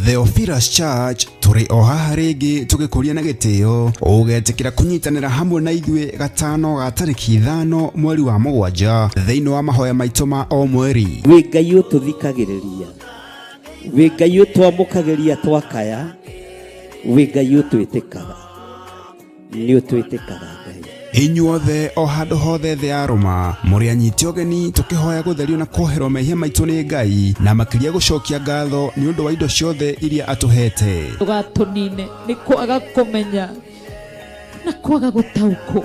Theophilus Church tũrĩ o haha rĩngĩ tũgĩkũria na gĩtĩo ũgetĩkĩra kũnyitanĩra hamwe na ithuĩ gatano ga tarĩki 5 mweri wa 7 thĩinĩ wa mahoya maitũ ma o mweri. Wĩ Ngai ũtũthikagĩrĩria, wĩ Ngai ũtwamũkagĩria twakaya, wĩ Ngai ũtwĩtĩkaga, nĩ ũtwĩtĩkaga Ngai. Inyuothe o handũ hothe thĩ ya rũma mũrĩ anyiti ũgeni tũkĩhoya gũtherio na kuoherwo mehia maitũ nĩ Ngai na makĩria gũcokia ngatho nĩ ũndũ wa indo ciothe iria atũhete. Ndũgatũnine nĩ kwaga kũmenya na kwaga gũtaũkwo,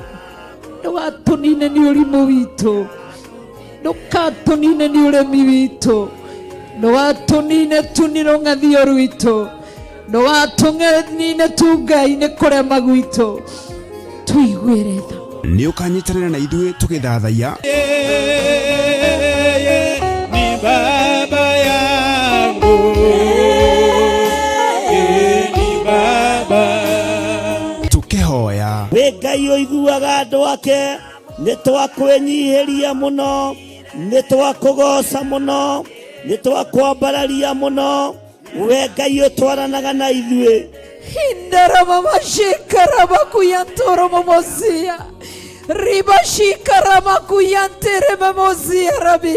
ndũgatũnine nĩ ũrimũ witũ, ndũkatũnine nĩ ũremi witũ, ndũgatũnine tu nĩ rũng'athio rwitũ, ndũgatũnine tu Ngai nĩ kũrema gwitũ, tũiguĩre tha. Nĩ ũkanyitanĩra na ithuĩ tũgĩthathaiya Yeye ni baba yangu, yeye ni baba. Tũkĩhoya. Wĩ Ngai ũiguaga andũ ake, nĩ twakwĩnyihĩria mũno, nĩ twakũgoca mũno, nĩ twakwambararia mũno, we Ngai ũtwaranaga na ithuĩ. Hindaramamashikaramakuyantoromomosia ribashikaramakuyanteramomosia rabi,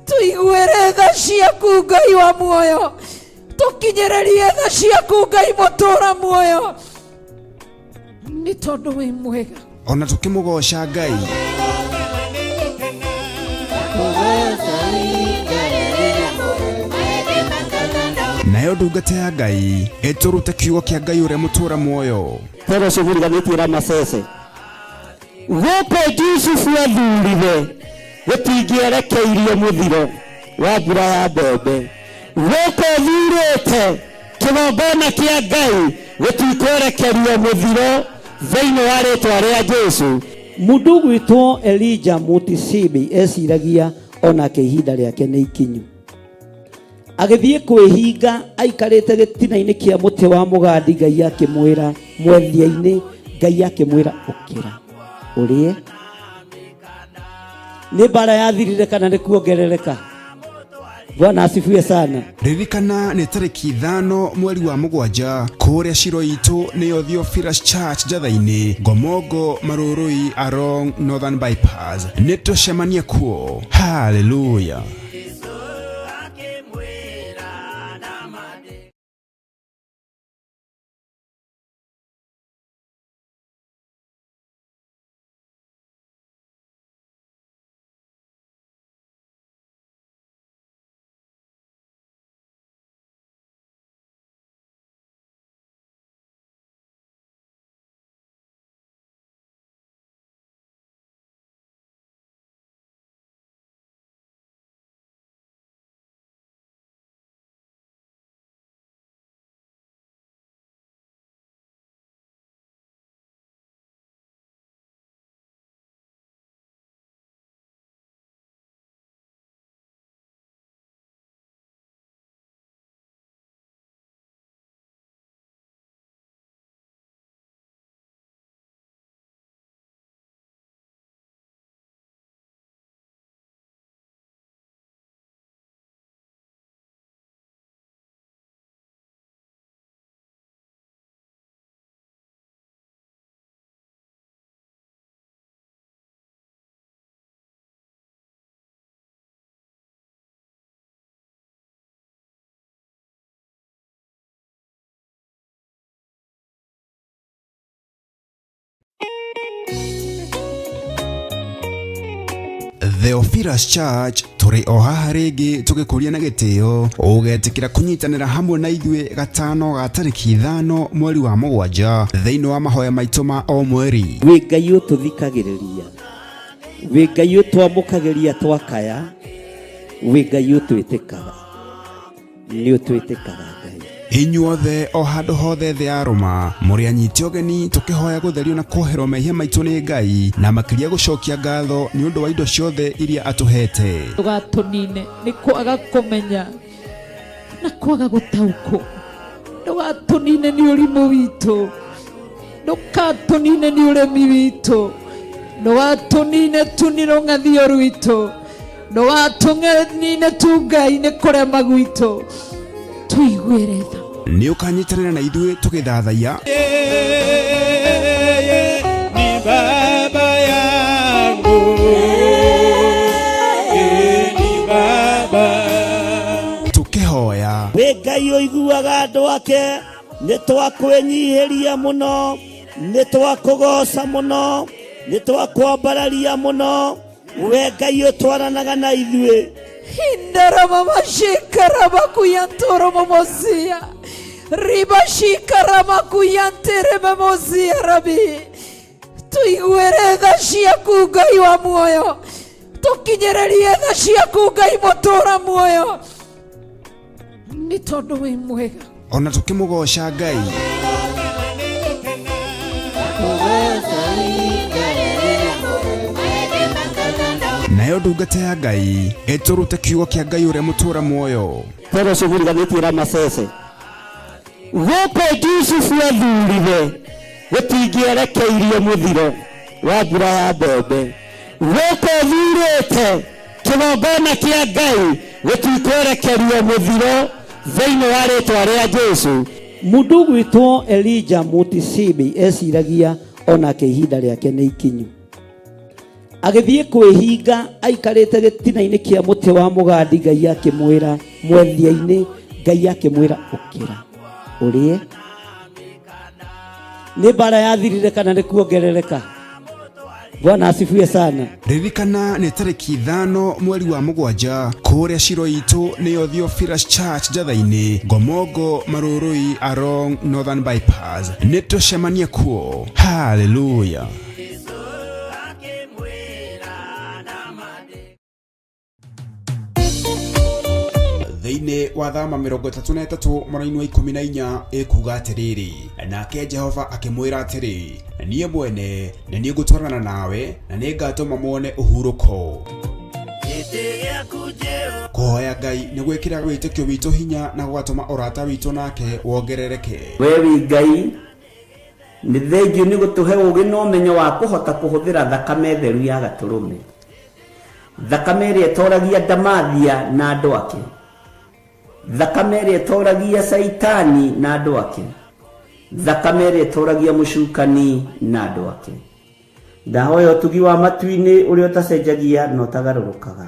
tũiguĩre tha ciaku Ngai wa muoyo, tũkinyĩrĩrie tha ciaku Ngai mũtũra muoyo, nĩ tondũ wĩ mwega. Ona tũkĩmũgoca Ngai. Nayo ndungata ya Ngai ĩtũrute kiugo kĩa Ngai ũrĩa mũtũra muoyo. Fellowship riganĩtie Ramasese. Gũkũ Jusufu athurire gũtingĩerekeirio mũthiro wa mbura ya mbembe. Gũkũ thurĩte kĩgongona kĩa Ngai gũtikwerekerio mũthiro thĩinĩ wa rĩtwa rĩa Jesu. Mũndũ ũgwĩtwo Elija Mũtisibi eciragia onake ihinda rĩake nĩ ikinyu. Agĩthiĩ kwĩhinga aikarĩte gĩtina-inĩ kĩa mũtĩ wa mũgandi, Ngai akĩmwĩra mwethia-inĩ, Ngai akĩmwĩra ũkĩra ũrĩe. Nĩ mbara yathirire kana nĩ kuongerereka? Bwana asifiwe sana. Ririkana nĩ tarĩki 5 mweri wa 7 kũrĩa ciro itũ nĩyo Theophilus Church Njatha-inĩ, Ngomongo, Marũrũi along Northern Bypass. Nĩ tũcemanie kuo. Hallelujah. Theophilus Church tũrĩ o haha rĩngĩ tũgĩkũria na gĩtĩo ũgetĩkĩra kũnyitanĩra hamwe na ithuĩ gatano ga tarĩki 5 mweri wa 7 thĩinĩ wa mahoya maitũ ma o mweri. Wĩ Ngai ũtũthikagĩrĩria, wĩ Ngai ũtwamũkagĩria twakaya, wĩ Ngai ũtwĩtĩkaga, nĩ ũtwĩtĩkaga Ngai. Inyuothe o handũ hothe thĩ ya rũma mũrĩ anyiti ũgeni tũkĩhoya gũtherio na kuoherwo mehia maitũ nĩ Ngai na makĩria gũcokia ngatho nĩ ũndũ wa indo ciothe iria atũhete. Ndũgatũnine nĩ kwaga kũmenya na kwaga gũtaũkwo, ndũgatũnine nĩ ũrimũ witũ, ndũkatũnine nĩ ũremi witũ, ndũgatũnine tu nĩ rũng'athio rwitũ, ndũgatũnine tu Ngai nĩ kũrema gwitũ, tũiguĩre. Tũiguĩre tha. Nĩ ũkanyitanĩra na ithuĩ tũgĩthathaiya. Yeye ni baba yangu. Yeye ni baba. Tũkĩhoya. Wĩ Ngai ũiguaga andũ ake, nĩ twakwĩnyihĩria mũno, nĩ twakũgoca mũno, nĩ twakwambararia mũno, we Ngai ũtwaranaga na ithuĩ. Indaramamashikarabakuyantoromomozia. Ribashikaramakuyanterememozia rabi. Tũiguĩre tha ciaku Ngai wa muoyo. Tũkinyĩrĩrie tha ciaku Ngai mũtũra muoyo. Nĩ tondũ wĩ mwega. Ona tũkĩmũgoca Ngai. Nayo ndungata ya Ngai ĩtũrute kiugo kĩa Ngai ũrĩa mũtũra muoyo. Toro ũcio mũriganĩtie Ramasese. Gũkũ Jusufu athurire gũtingĩerekeirio mũthiro wa mbura ya mbembe. Gũkũ thurĩte kĩgongona kĩa Ngai gũtikwerekerio mũthiro thĩinĩ wa rĩtwa rĩa Jesu. Mũndũ ũgwĩtwo Elijah Mutisibi eciragia onake ihinda rĩake nĩ ikinyu. Agĩthiĩ kwĩhinga aikarĩte gĩtina-inĩ kĩa mũtĩ wa mũgandi, Ngai akĩmwĩra mwethia-inĩ, Ngai akĩmwĩra ũkĩra ũrĩe. Nĩ mbara yathirire kana nĩ kuongerereka? Bwana asifiwe sana. Ririkana nĩ tarĩki 5 mweri wa 7 kũrĩa Shiro itũ nĩyo Theophilus Church Njatha-inĩ, Ngomongo, Marũrũi, along Northern Bypass. Nĩ tũcemanie kuo. Hallelujah. Thĩinĩ wa Thama 33 mũraini wa 14 ĩkuga atĩrĩrĩ, nake Jehova akĩmwĩra atĩrĩ, niĩ mwene nĩ niĩ ngũtwarana nawe na nĩ ngatũma muone ũhurũko. Kũhoya Ngai nĩ gwĩkĩra wĩtĩkio witũ hinya na gũgatũma ũrata witũ nake wongerereke. We wĩ Ngai, nĩ thengiũ nĩ gũtũhe ũũgĩ na ũmenyo wa kũhota kũhũthĩra thakame theru ya gatũrũme. Thakame ĩrĩa ĩtoragia Ndamathia na andũ ake. Thakame ĩrĩa ĩtoragia Caitani na andũ ake. Thakame ĩrĩa ĩtoragia mũcukani na andũ ake. Ndahoya ũtugi wa matu-inĩ ũrĩa ũtacenjagia na ũtagarũrũkaga.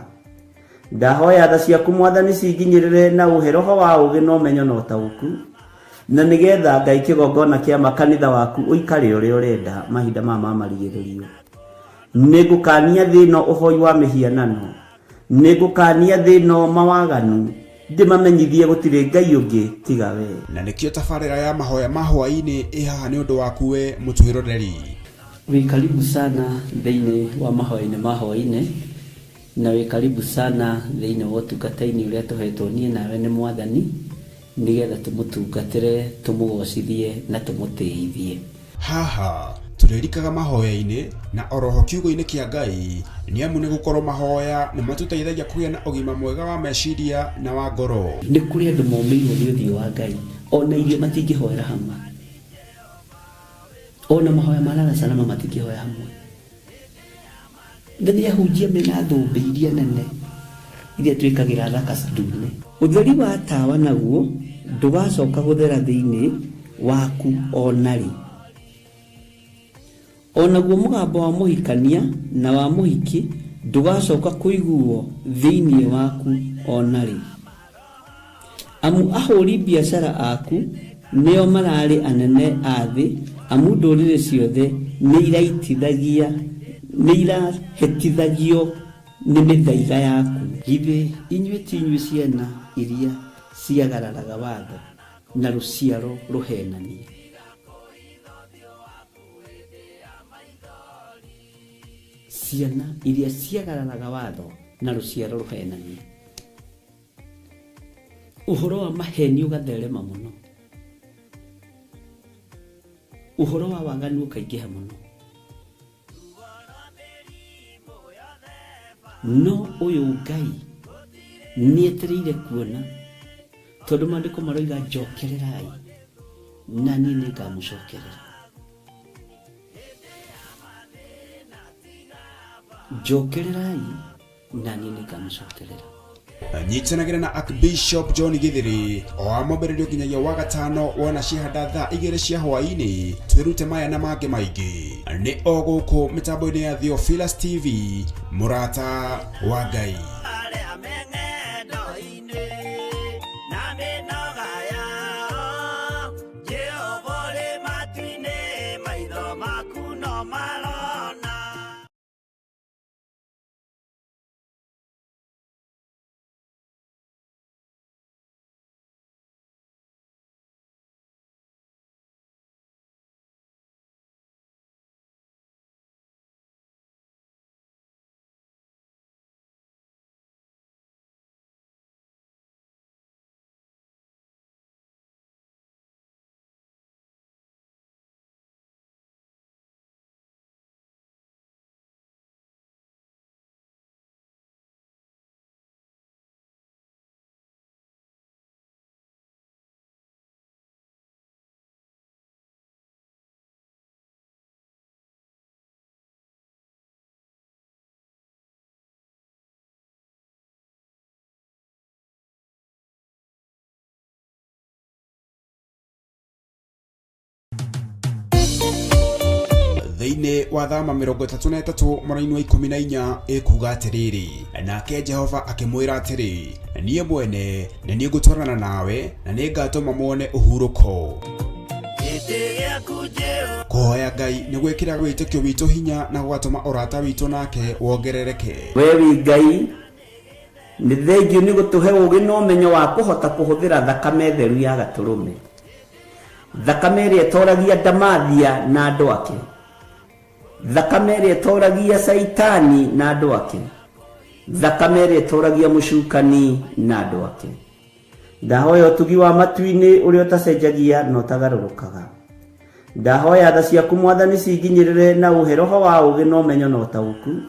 Ndahoya tha ciaku Mwathani cinginyĩrĩre na ũhe roho wa ũũgĩ na ũmenyo na ũtaũku, na nĩgetha Ngai kĩgongona kĩa makanitha waku ũikare ũrĩa ũrenda mahinda maya ma marigĩrĩrio. Nĩngũkania thĩ ĩno ũhoi wa mĩhianano, nĩngũkania thĩ ĩno mawaganu, ndĩmamenyithie gũtirĩ Ngai ũngĩ tiga we. Na nĩkĩo tabarĩra ya mahoya ma hwaĩ-inĩ ĩ haha nĩ ũndũ waku we mũtwĩroreri. Wĩ karibu sana thĩinĩ wa mahoya-inĩ ma hwaĩ-inĩ, na wĩ karibu sana thĩinĩ wa ũtungata-inĩ ũrĩa tũhetwo niĩ nawe nĩ Mwathani, nĩgetha tũmũtungatĩre, tũmũgocithie na tũmũtĩithie. Haha tũrĩrikaga mahoya-inĩ na oroho kiugo-inĩ kĩa Ngai, nĩ amu nĩ gũkorwo mahoya nĩ matũteithagia kũgĩa na ũgima mwega wa meciria na wa ngoro. Nĩ kũrĩ andũ momĩirwo nĩ ũthiũ wa Ngai, ona irio matingĩhoera hamwe, ona mahoya ma lala salama matingĩhoya hamwe. Na nĩ ahunjia mena thũmbĩ iria nene iria twĩkagĩra thaka ndune. Ũtheri wa tawa naguo ndũgacoka gũthera thĩinĩ waku ona rĩ. Onaguo mũgambo wa mũhikania na wa mũhiki ndũgacoka kũiguo thĩinĩ waku ona rĩ. Amu ahũri biacara aku nĩo mararĩ anene a thĩ, amu ndũrĩrĩ ciothe nĩ irahĩtithagio nĩ mĩthaiga yaku. Githĩ inyuĩ ti inyuĩ ciana iria ciagararaga watho na rũciaro rũhenania? Ciana iria ciagararaga watho na rũciaro rũhenania. Ũhoro wa maheni ũgatherema mũno, ũhoro wa waganu ũkaingĩha mũno, no ũyũ Ngai nĩetereire kuona, tondũ maandĩko maroiga njokererai na niĩ nĩngamũcokerera. Njokererai na niĩ nĩngamũcokerera. Nyitanagĩra na Archbishop John Githiri o wa mwambĩrĩrio nginyagia wa gatano wona ciahanda thaa 2 cia hwaĩ-inĩ, twĩrute maya na mangĩ maingĩ. Nĩ o gũkũ mĩtambo-inĩ ya Theophilus TV, mũrata wa Ngai. Arĩa me ng'endo-inĩ na mĩnoga yao, Jehova ũrĩ matu-inĩ, maitho maku no marona. Thĩinĩ wa Thama 33 mũraini wa 14 ĩkuga atĩrĩrĩ, nake Jehova akĩmwĩra atĩrĩ, niĩ mwene nĩ niĩ ngũtwarana nawe na nĩ ngatũma muone ũhurũko. Gĩtĩ gĩaku Jehova Kũhoya Ngai nĩ gwĩkĩraga wĩtĩkio witũ hinya na gũgatũma ũrata witũ nake wongerereke. We wĩ Ngai, nĩ thengiũ nĩ gũtũhe ũũgĩ na ũmenyo wa kũhota kũhũthĩra thakame theru ya Gatũrũme, thakame ĩrĩa ĩtoragia Ndamathia na andũ ake, thakame ĩrĩa ĩtoragia Caitani na andũ ake, thakame ĩrĩa ĩtoragia mũcukani na andũ ake. Ndahoya ũtugi wa matu-inĩ ũrĩa ũtacenjagia na ũtagarũrũkaga. Ndahoya tha ciaku Mwathani cinginyĩrĩre na ũhe roho wa ũũgĩ na ũmenyo na ũtaũku,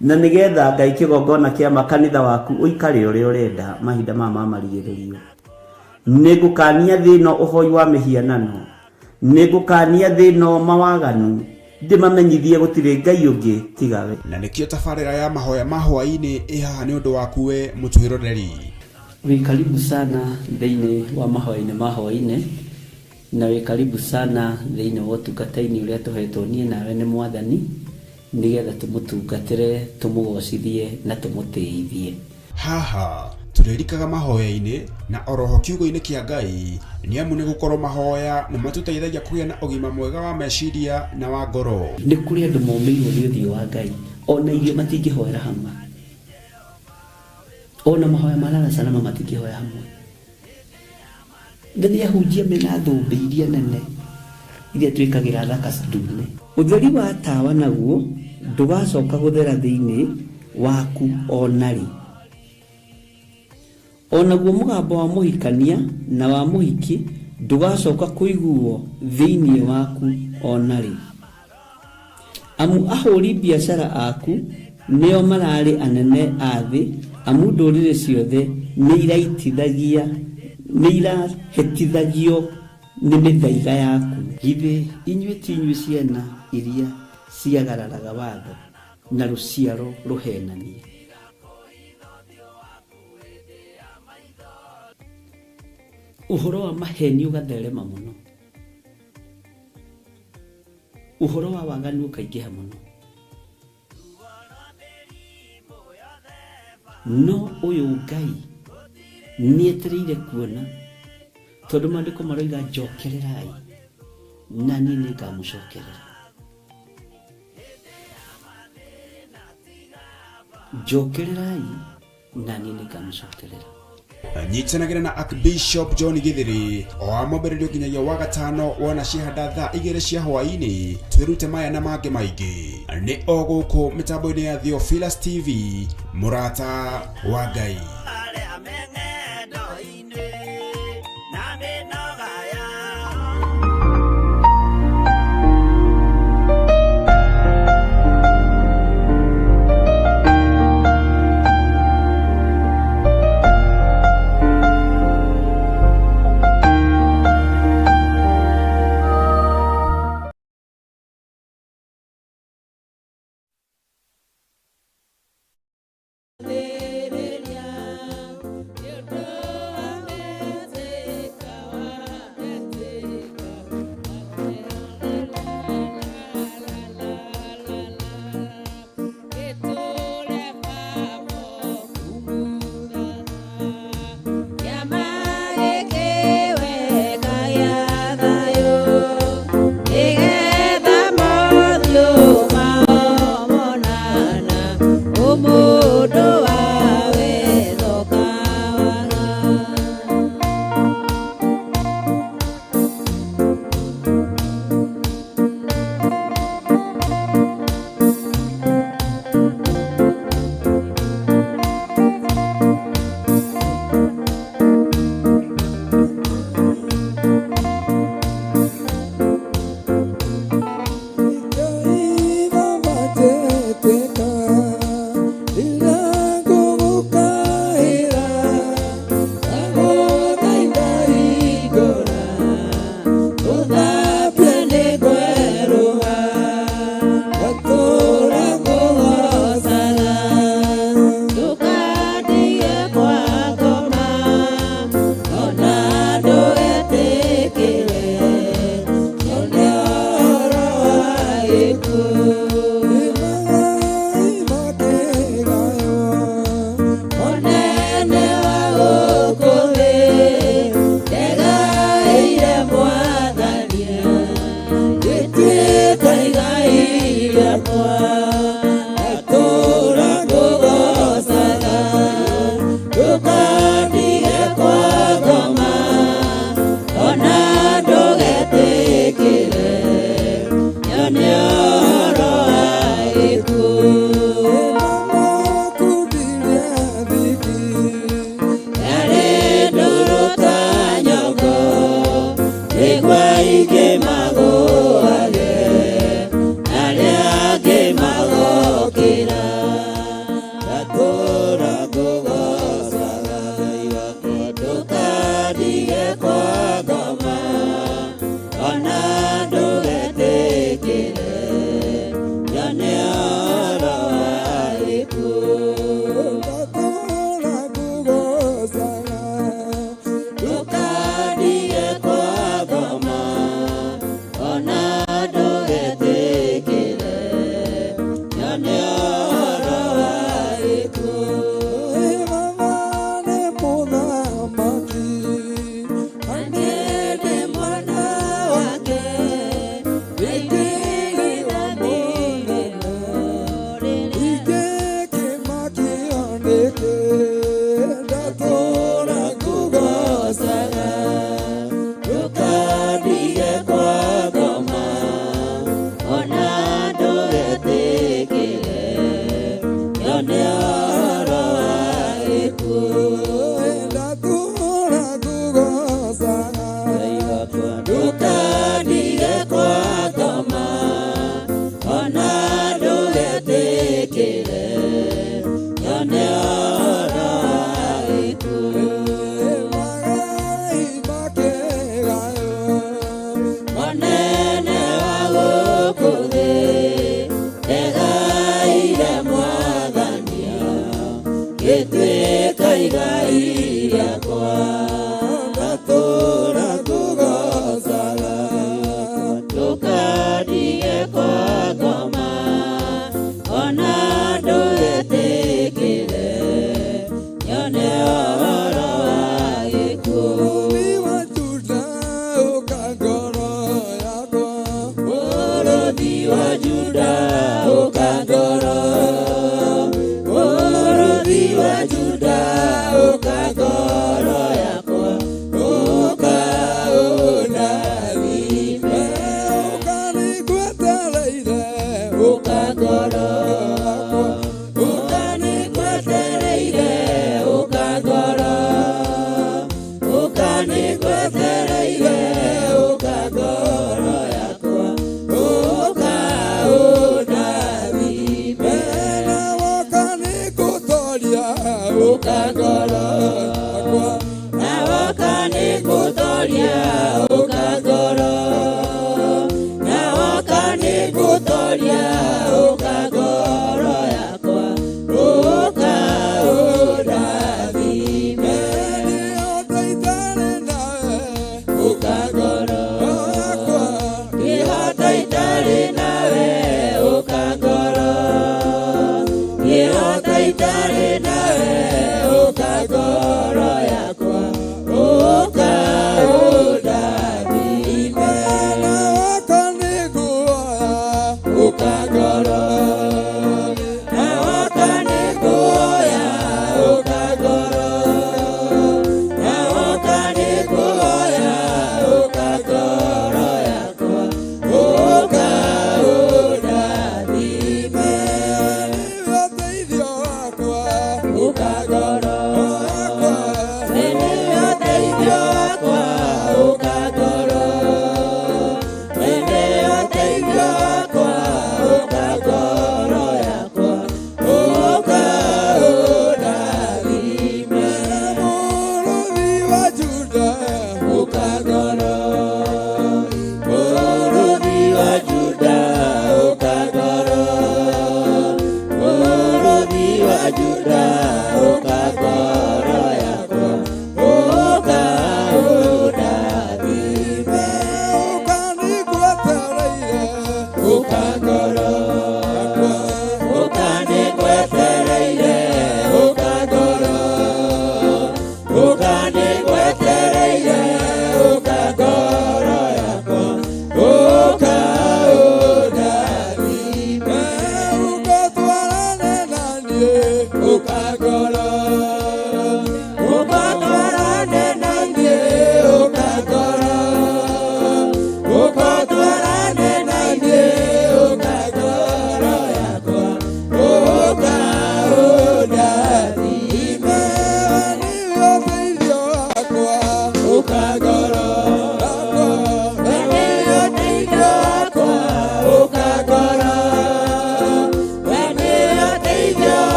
na nĩgetha Ngai kĩgongona kĩa makanitha waku ũikare ũrĩa ũrenda mahinda maya ma marigĩrĩrio. Nĩngũkania thĩ ĩno ũhoi wa mĩhianano, nĩngũkania thĩ ĩno mawaganu, ndĩmamenyithie gũtirĩ Ngai ũngĩ tiga we. Na nĩkĩo tabarĩra ya mahoya ma hwaĩ-inĩ ĩ haha nĩ ũndũ waku we mũtwĩroreri. Wĩ karibu sana thĩinĩ wa mahoya-inĩ ma hwaĩ-inĩ, na wĩ karibu sana thĩinĩ wa ũtungata-inĩ ũrĩa tũhetwo niĩ nawe nĩ Mwathani, nĩgetha tũmũtungatĩre, tũmũgocithie na tũmũtĩithie. Haha tũrĩrikaga mahoya-inĩ na oroho kiugo-inĩ kĩa Ngai, nĩ amu nĩ gũkorwo mahoya nĩ matũteithagia kũgĩa na ũgima mwega wa meciria na wa ngoro. Nĩ kũrĩ andũ momĩirwo nĩ ũthiũ wa Ngai, ona irio matingĩhoera hamwe, ona mahoya ma lala salama matingĩhoya hamwe. Na nĩ ahunjia mena thũmbĩ iria nene iria twĩkagĩra thaka ndune. Ũtheri wa tawa naguo ndũgacoka gũthera thĩinĩ waku o na rĩ. O naguo mũgambo wa mũhikania na wa mũhiki ndũgacoka kũiguo thĩinĩ waku o na rĩ. Amu ahũri biacara aku nĩo mararĩ anene a thĩ, amu ndũrĩrĩ ciothe nĩirahĩtithagio nĩ mĩthaiga yaku. Githĩ inyuĩ ti inyuĩ ciana iria ciagararaga watho, na rũciaro rũheenania? Ũhoro wa maheeni ũgatherema mũno, ũhoro wa waganu ũkaingĩha mũno. No ũyũ Ngai nĩetereire kuona, tondũ maandĩko maroiga njokererai na niĩ nĩngamũcokerera. Njokererai na niĩ nĩngamũcokerera. Nyitanagĩra na Archbishop John Githiri o wa mwambĩrĩrio nginyagia wa gatano wona ciahanda thaa 2 cia hwaĩ-inĩ, twĩrute maya na mangĩ maingĩ. Nĩ o gũkũ mĩtambo-inĩ ya Theophilus TV, mũrata wa Ngai. Arĩa me ng'endo-inĩ na mĩnoga yao. gĩkuũ. Ndatũũra ngũgoocaga. Ngai wakwa ndũkandige kwa ngoma, ona ndũgetĩkĩre nyone ũhoro wa gĩkuũ. Magai makĩgayo. Mũnene wa gũkũ thĩ, ndegaire Mwathani, gĩtuĩka igai rĩakwa. Ndatũũra ngũgoocaga. Ndũkandige kwa ngoma, ona ndũgetĩkĩre nyone ũhoro wa gĩkuũ. Mũrũthi wa Juda, ũka ngoro yakwa. Mũrũthi wa Juda, ũka ngoro. Mũrũthi wa Juda, ũka ngoro yakwa. Ũka ũndathime. Ũka nĩngwetereire. Ũka ngoro. Ũka nĩngwetereire. Ũka ngoro. Ũka nĩngwetereire. Ũka ngoro yakwa. Ũka ũndathime. Na woka nĩngũtoria. Ũka ngoro. Yakwa. Na woka nĩngũtoria. Ũka ngoro. Na woka nĩngũtoria. Ũka ngoro yakwa. Ũka ũndathime. Ngĩhota itarĩ nawe. Ũka ngoro. Yakwa. Ngĩhota itarĩ nawe. Ũka ngoro. Ngĩhota itarĩ nawe. Ũka ngoro yakwa. Ũka ũndathime. Na woka nĩnguoya. Ũka ngoro.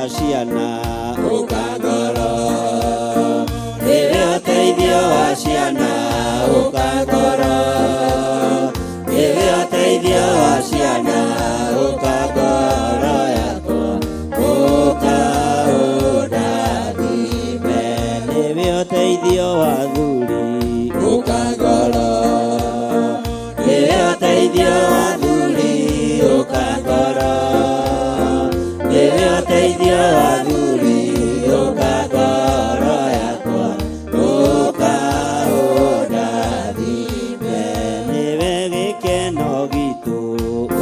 Ciana ũka ngoro, nĩwe ũteithio wa ciana ũka ngoro, nĩwe ũteithio wa ciana ũka ngoro yakwa, ũka ũndathime, nĩwe ũteithio wa thuri ũka ngoro, nĩwe ũteithio wa thuri ũka ngoro, nĩwe ũteithio wa thuri ũka ngoro yakwa, ũka ũndathime, nĩwe gĩkeno gitũ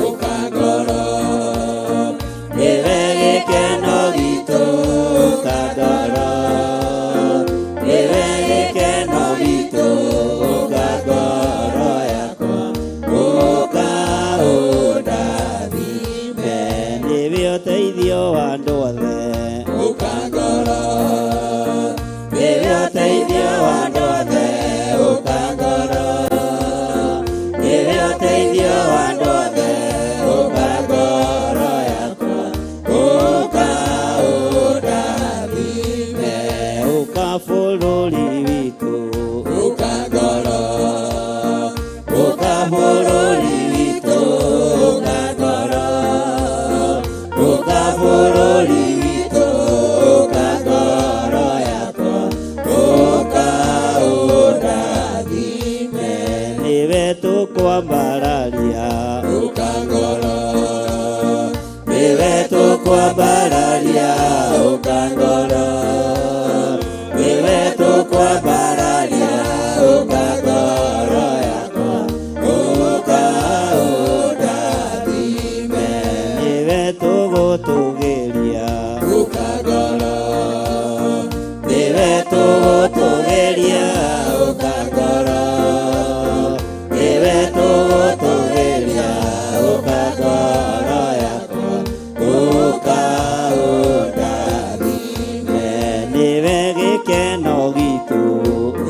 ũka ngoro, nĩwe gĩkeno gitũ ũka ngoro, nĩwe gĩkeno gitũ ũka ngoro yakwa, ũka ũndathime, nĩwe ũteithio wa andũ othe ũka ngoro, nĩwe ũteithio wa andũ othe ũka ngoro, nĩwe ũteithio wa andũ othe ũka ngoro yakwa, ũka ũndathime, ũka bũrũri witũ ũka ngoro, ũka bũrũri witũ ũka ngoro, ũka bũrũri witũ ũka ngoro yakwa, ũka ũndathime, nĩwe tũkwambararia ũka ngoro, nĩwe tũkwambararia ũka ngoro, nĩwe tũkwambararia ũka ngoro yakwa, ũka ũndathime, nĩwe tũgũtũgĩria ũka ngoro, nĩwe tũgũtũgĩria ũka ngoro, nĩwe tũgũtũgĩria ũka ngoro yakwa, ũka ũndathime, nĩwe gĩkeno gitũ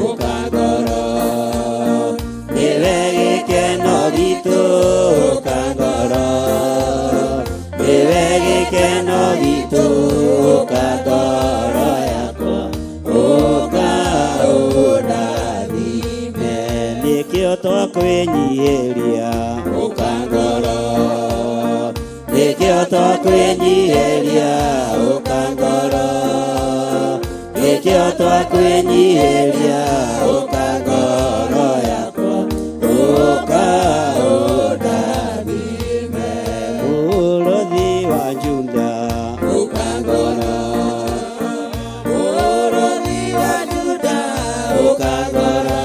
ũka ngoro, nĩwe gĩkeno gitũ ũka ngoro, nĩwe gĩkeno gitũ ũka ngoro yakwa, ũka ũndathime, nĩkĩo twakwĩnyihĩria ũka ngoro, nĩkĩo twakwĩnyihĩria ũka ngoro, nĩkĩo twakwĩnyihĩria ũka ngoro yakwa, ũka ũndathime, mũrũthi wa Juda ũka ngoro, mũrũthi wa Juda ũka ngoro,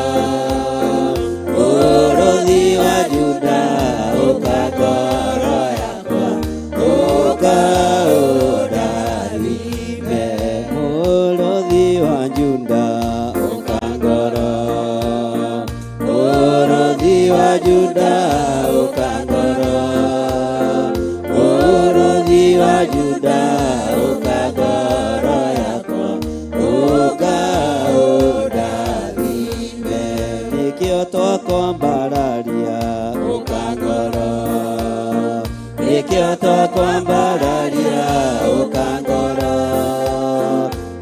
mũrũthi wa Juda ũka ngoro yakwa, ũka ũndathime, mũrũthi wa Juda ũka ngoro, mũrũthi wa Juda ũka ngoro, mũrũthi wa Juda ũka ngoro yakwa, ũka ũndathime, nĩkĩo twakwambararia ũka ngoro, nĩkĩo twakwambararia ũka ngoro,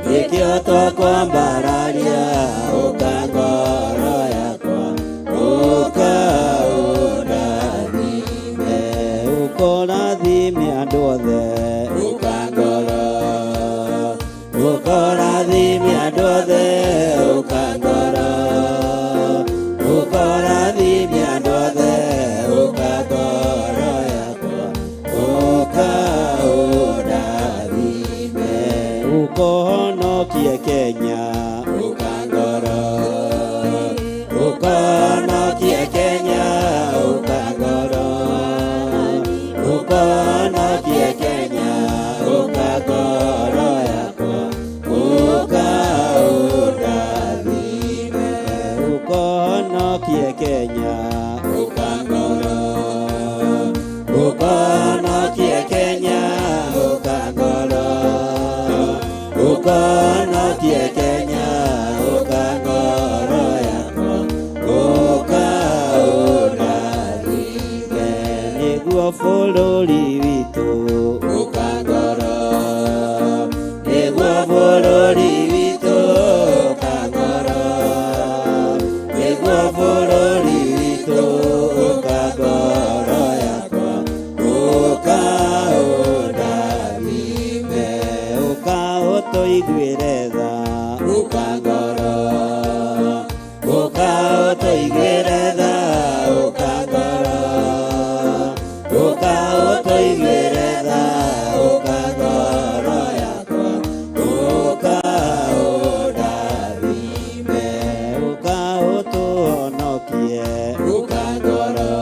nĩkĩo twakwambararia ũka ngoro yakwa, ũka ũndathime, ũkorathime andũ othe ũka ngoro, ũkorathime andũ othe ũka ngoro, ũkorathime andũ othe ũka ngoro yakwa, ũka ũndathime, ũkohonokie Kenya ũka ngoro, ũkohonokie Kenya ũka ngoro, ũkohonokie Kenya ũka ngoro yakwa, ũka ũndathime, ũkohonokie Kenya ũka ngoro, ũkohonokie Kenya ũka ngoro, ũkohonokie Kenya ũka ngoro yakwa, ũka ũndathime, nĩguo bũrũri witũ ũka ngoro. ũtũiguĩre tha ũka ngoro ũka ũtũiguĩre tha ũka ngoro ũka ũtũiguĩre tha ũka ngoro yakwa ũka ũndathime ũka ũtũhonokie ũka ngoro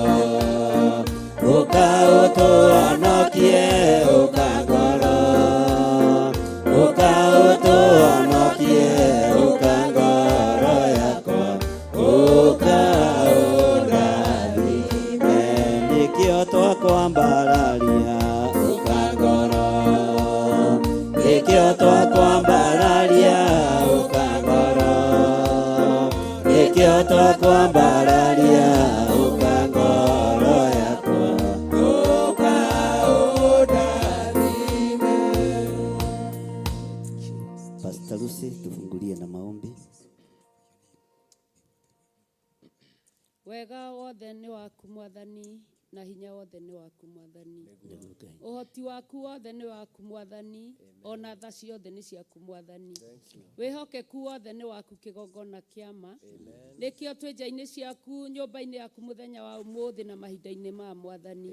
ũka ũtũhonokie ũka ngoro ũka ũtũhonokie ũka ngoro yakwa ũka ũndathime nĩkĩo twakwambararia ũka ngoro nĩkĩo twakwambararia ũka ngoro nĩkĩo twakwambararia ũka ngoro yakwa ũka ũndathime. Pastor Lucy, tufungulie na maombi. Wega wothe nĩ waku Mwathani, na hinya wothe nĩ waku Mwathani, ũhoti waku wothe nĩ waku Mwathani, ona tha ciothe nĩ ciaku Mwathani, wĩhokeku wothe nĩ waku kĩgongona kĩama nĩkĩo twĩ nja-inĩ ciaku nyũmba-inĩ yaku mũthenya wa ũmũthĩ na mahinda-inĩ ma Mwathani.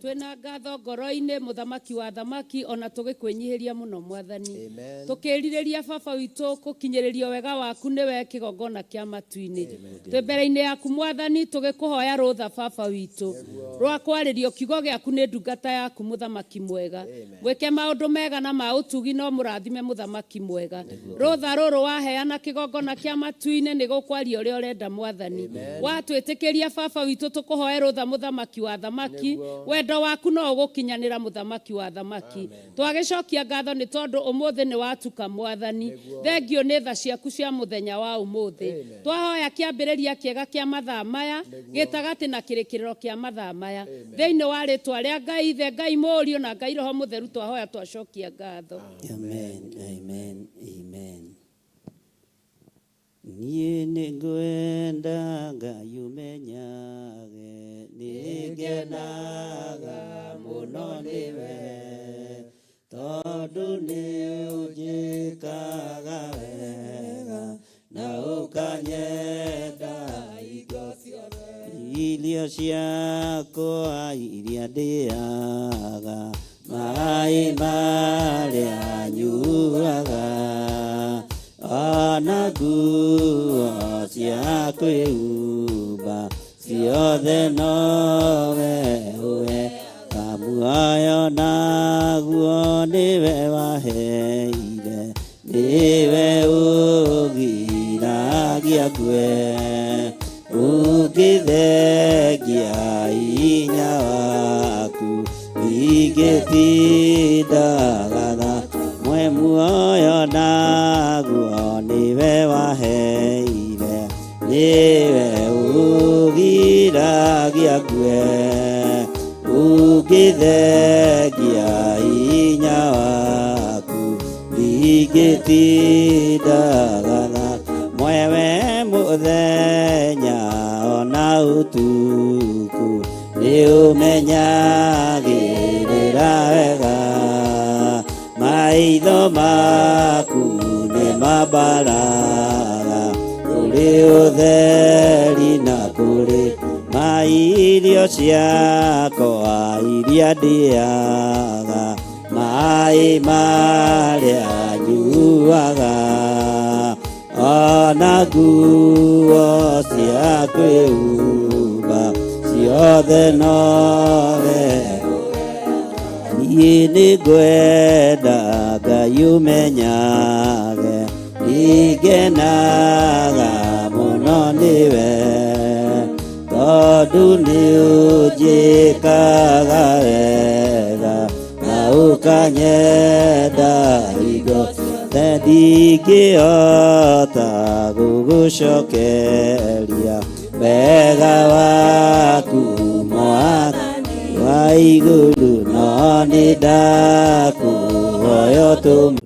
Twĩna ngatho ngoro-inĩ mũthamaki wa thamaki, ona tũgĩkwĩnyihĩria mũno Mwathani, tũkĩrirĩria baba witũ gũkinyĩrĩrio wega waku nĩwe kĩgongona kĩa matu-inĩ. Twĩ mbere-inĩ yaku Mwathani tũgĩkũhoya rũtha baba witũ rwa kwarĩrio kiugo gĩaku nĩ ndungata yaku mũthamaki mwega, mwĩke maũndũ mega na ma ũtugi no mũrathime mũthamaki mwega. Rũtha rũrũ waheana kĩgongona kĩa matu-inĩ nĩ gũkwaria ũrĩa ũrenda Mwathani. Watwĩtĩkĩria baba witũ tũkũhoe rũtha mũthamaki wa thamaki, wendo waku no ũgũkinyanĩra mũthamaki wa thamaki. Twagĩcokia ngatho nĩ tondũ ũmũthĩ nĩ watuka Mwathani, thengio nĩ tha ciaku cia mũthenya wa ũmũthĩ. Twahoya kĩambĩrĩria kĩega kĩa mathaa maya, gĩtagatĩ na kĩrĩkĩrĩro kĩa mathaa maya, thĩinĩ wa rĩtwa rĩa Ngai Ithe, Ngai Mũriũ na Ngai Roho Mũtheru twahoya twacokia ngatho. Amen, amen, amen. Niĩ nĩngwenda Ngai ũmenyage, nĩngenaga mũno nĩwe, tondũ nĩ ũnjĩkaga wega na ũkanyenda hingo ciothe. Irio ciakwa iria ndĩaga, maĩ marĩa nyuaga, ona nguo cia kwĩhumba ciothe nowe ũheaga muoyo, naguo nĩwe waheire, nĩwe ũgiragia ngue, ũngĩthengia hinya waku ingĩtindaga tha mwe muoyo, naguo nĩwe waheire, nĩwe ũgiragia ngue, ũngĩthengia hinya waku ingĩtindaga tha mwewe mũthenya ona ũtukũ nĩ ũmenyagĩrĩra wega, maitho maku nĩ mambaraga kũrĩ ũtheri na kũrĩ mairio ciakwa iria ndĩaga, maĩ marĩa nyuaga, ona nguo cia kwĩhumba ciothe nowe. Niĩ nĩngwenda Ngai ũmenyage, nĩngenaga mũno nĩwe, tondũ nĩ ũnjĩkaga wega na ũkanyenda hingo ciothe, ndingĩhota gũgũcokeria wega waku Mwathani wa igũrũ, no nĩ ndakũhoya ũtũme.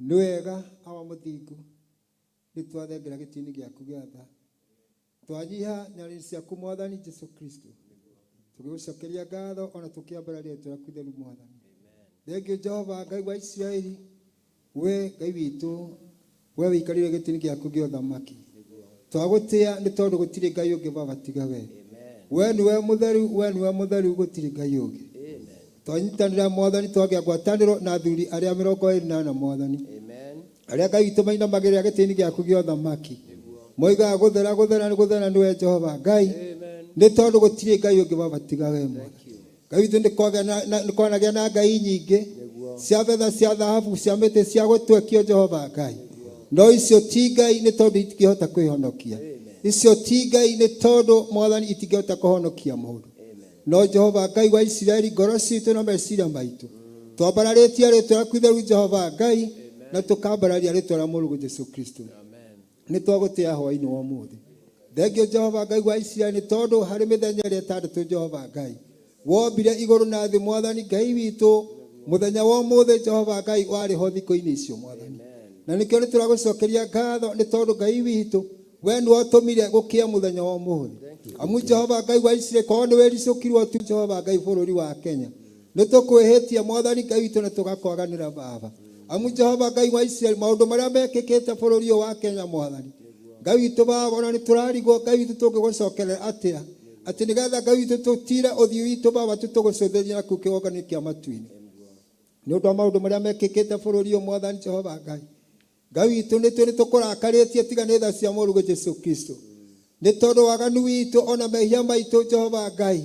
Nĩ wega awa mũthingu, nĩ twathengera gĩtĩ-inĩ gĩaku gĩa tha, twanyiha nyarĩrĩ ciaku Mwathani Jesu Kristo, tũgĩgũcokeria ngatho ona tũkĩambararia rĩtwa rĩaku itheru Mwathani. Thengio Jehova Ngai wa Isiraeli, we Ngai witũ, we wĩikarĩire gĩtĩ-inĩ gĩaku gĩa ũthamaki. Twagũtĩa nĩ tondũ gũtirĩ Ngai ũngĩ Baba tiga we. We nĩwe mũtheru, we nĩwe mũtheru, gũtirĩ Ngai ũngĩ. Twanyitanĩra Mwathani, twagĩa ngwatanĩro na athuri arĩa 24 Mwathani, arĩa Ngai witũ mainamagĩrĩra gĩtĩ-inĩ gĩaku gĩa ũthamaki. Moigaga gũthera, gũthera, gũthera nĩwe Jehova Ngai, nĩ tondũ gũtirĩ Ngai ũngĩ Baba tiga we Mwathani. Ngai witũ nĩ kwanagĩa na ngai nyingĩ cia betha, cia thahabu, cia mĩtĩ, cia gũtwekio Jehova Ngai, no icio ti ngai nĩ tondũ itingĩhota kwĩhonokia. Icio ti ngai nĩ tondũ Mwathani itingĩhota kũhonokia mũndũ. No Jehova Ngai wa Isiraeli, ngoro citũ na meciria maitũ twambararĩtie rĩtwa rĩaku itheru Jehova Ngai, na tũkambararia rĩtwa rĩa Mũrũguo Jesu Kristo. Nĩ twagũtĩa hwaĩ-inĩ wa ũmũthĩ. Thengio Jehova Ngai wa Isiraeli nĩ tondũ harĩ mĩthenya ĩrĩa ĩtandatũ Jehova Ngai wombire igũrũ na thĩ Mwathani Ngai witũ, mũthenya wa ũmũthĩ Jehova Ngai warĩ ho thikũ-inĩ icio Mwathani. Na nĩkĩo nĩ tũragũcokeria ngatho nĩ tondũ Ngai witũ we nĩwe ũtũmire gũkĩa mũthenya wa ũmũthĩ. Amu Jehova Ngai wa Isiraeli korwo nĩ wĩricũkirwo tu Jehova Ngai bũrũri wa Kenya, nĩ tũkwĩhĩtia Mwathani Ngai witũ na tũgakwaganĩra Baba. Amu Jehova Ngai wa Isiraeli maũndũ marĩa mekĩkĩte bũrũri ũyũ wa Kenya Mwathani Ngai witũ Baba, ona nĩ tũrarigwo Ngai witũ tũngĩgũcokerera atĩa atĩ nĩgetha Ngai witũ tũtire ũthiũ witũ Baba tũtũgũcũthĩrĩria nakuo kĩgongona kĩa matu-inĩ nĩ ũndũ wa maũndũ marĩa mekĩkĩte bũrũri ũyũ Mwathani Jehova Ngai. Ngai witũ nĩ tũĩ nĩ tũkũrakarĩtie tiga nĩ tha cia Mũrũguo Jesu Kristo, nĩ tondũ waganu witũ ona mehia maitũ Jehova Ngai.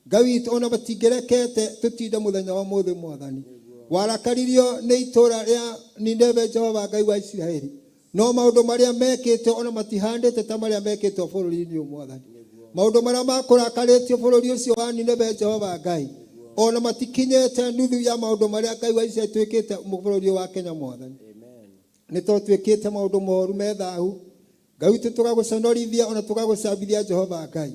Ngai witũ ona matingĩrekete tũtinde mũthenya wa ũmũthĩ Mwathani. Warakaririo nĩ itũũra rĩa Nineve Jehova Ngai wa Isiraeli, no maũndũ marĩa mekĩtwo ona matihandĩte ta marĩa mekĩtwo bũrũri-inĩ ũyũ Mwathani. Maũndũ marĩa makũrakarĩtio bũrũri ũcio wa Nineve Jehova Ngai, ona matikinyĩte nuthu ya maũndũ marĩa Ngai wa Isiraeli twĩkĩte bũrũri ũyũ wa Kenya Mwathani. Nĩ tondũ twĩkĩte maũndũ moru me thahu Ngai witũ, tũgagũconorithia ona tũgagũcambithia Jehova Ngai.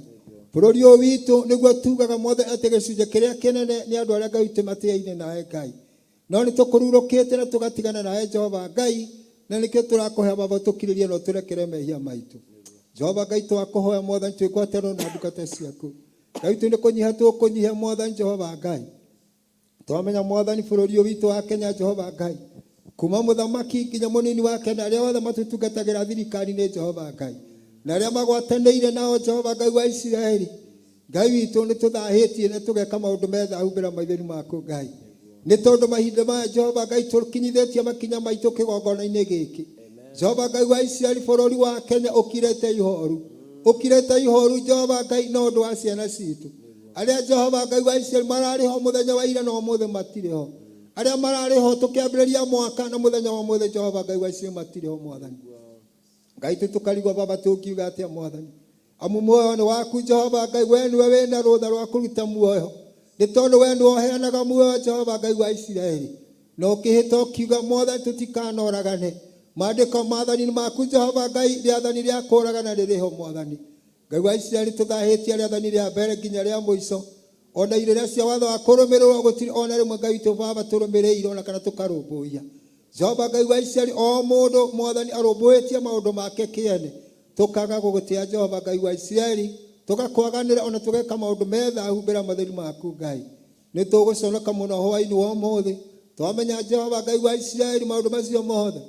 Bũrũri ũyũ witũ nĩguo tugaga mothe atĩ gĩcunjĩ kĩrĩa kĩnene nĩ andũ arĩa Ngai witũ matĩaine nawe Ngai, no nĩ tũkũrurũkĩte na tũgatigana nawe Jehova Ngai, na nĩkĩo tũrakũhoya Baba ũtũkirĩrie na ũtũrekere mehia maitũ. Jehova Ngai twakũhoya Mwathani twĩ ngwatanĩro na ndungata ciaku. Ngai witũ nĩ kũnyiha tũkũnyihia Mwathani Jehova Ngai. Twamenya Mwathani bũrũri ũyũ witũ wa Kenya Jehova Ngai, kuma mũthamaki nginya mũnini wake na arĩa othe matũtungatagĩra thirikari-inĩ Jehova Ngai, na arĩa magwatanĩire nao Jehova Ngai wa Isiraeli. Ngai witũ nĩ tũthahĩtie na tũgeka maũndũ me thahu mbere ya maitho-inĩ maku Ngai, nĩ tondũ mahinda maya Jehova Ngai tũkinyithĩtie makinya maitũ kĩgongona-inĩ gĩkĩ. Jehova Ngai wa Isiraeli bũrũri wa Kenya ũkirĩte ihoru, ũkirĩte ihoru Jehova Ngai no ũndũ wa ciana citũ arĩa Jehova Ngai wa Isiraeli mararĩ ho mũthenya wa ira na ũmũthĩ matirĩ ho, arĩa mararĩ ho tũkĩambĩrĩria mwaka na mũthenya wa ũmũthĩ Jehova Ngai wa Isiraeli matirĩ ho Mwathani Ngai. Tũkarigwo Baba tũngiuga atĩa Mwathani, amu muoyo nĩ waku Jehova Ngai, we nĩwe wĩna rũtha rwa kũruta muoyo, nĩ tondũ we nĩwe ũheanaga muoyo Jehova Ngai wa Isiraeli. Na ũkĩhĩta ũkiuga Mwathani tũtikanoragane, maandĩko maathani maku Jehova Ngai, rĩathani rĩa kũragana rĩrĩ ho Mwathani Ngai wa Isiraeli. Tũthahĩtie rĩathani rĩa mbere nginya rĩa mũico, ona irĩra cia watho wa kũrũmĩrĩrwo gũtirĩ ona rĩmwe Ngai witũ Baba tũrũmĩrĩire ona kana tũkarũmbũiya. Jehova Ngai wa Isiraeli, o mũndũ Mwathani arũmbũĩtie maũndũ make kĩene, tũkaga gũgũtĩa Jehova Ngai wa Isiraeli, tũgakwaganĩra ona tũgeka maũndũ me thahu mbere ya matheri maku Ngai. Nĩ tũgũconoka mũno hwaĩ-inĩ wa ũmũthĩ twamenya Jehova Ngai wa Isiraeli maũndũ macio mothe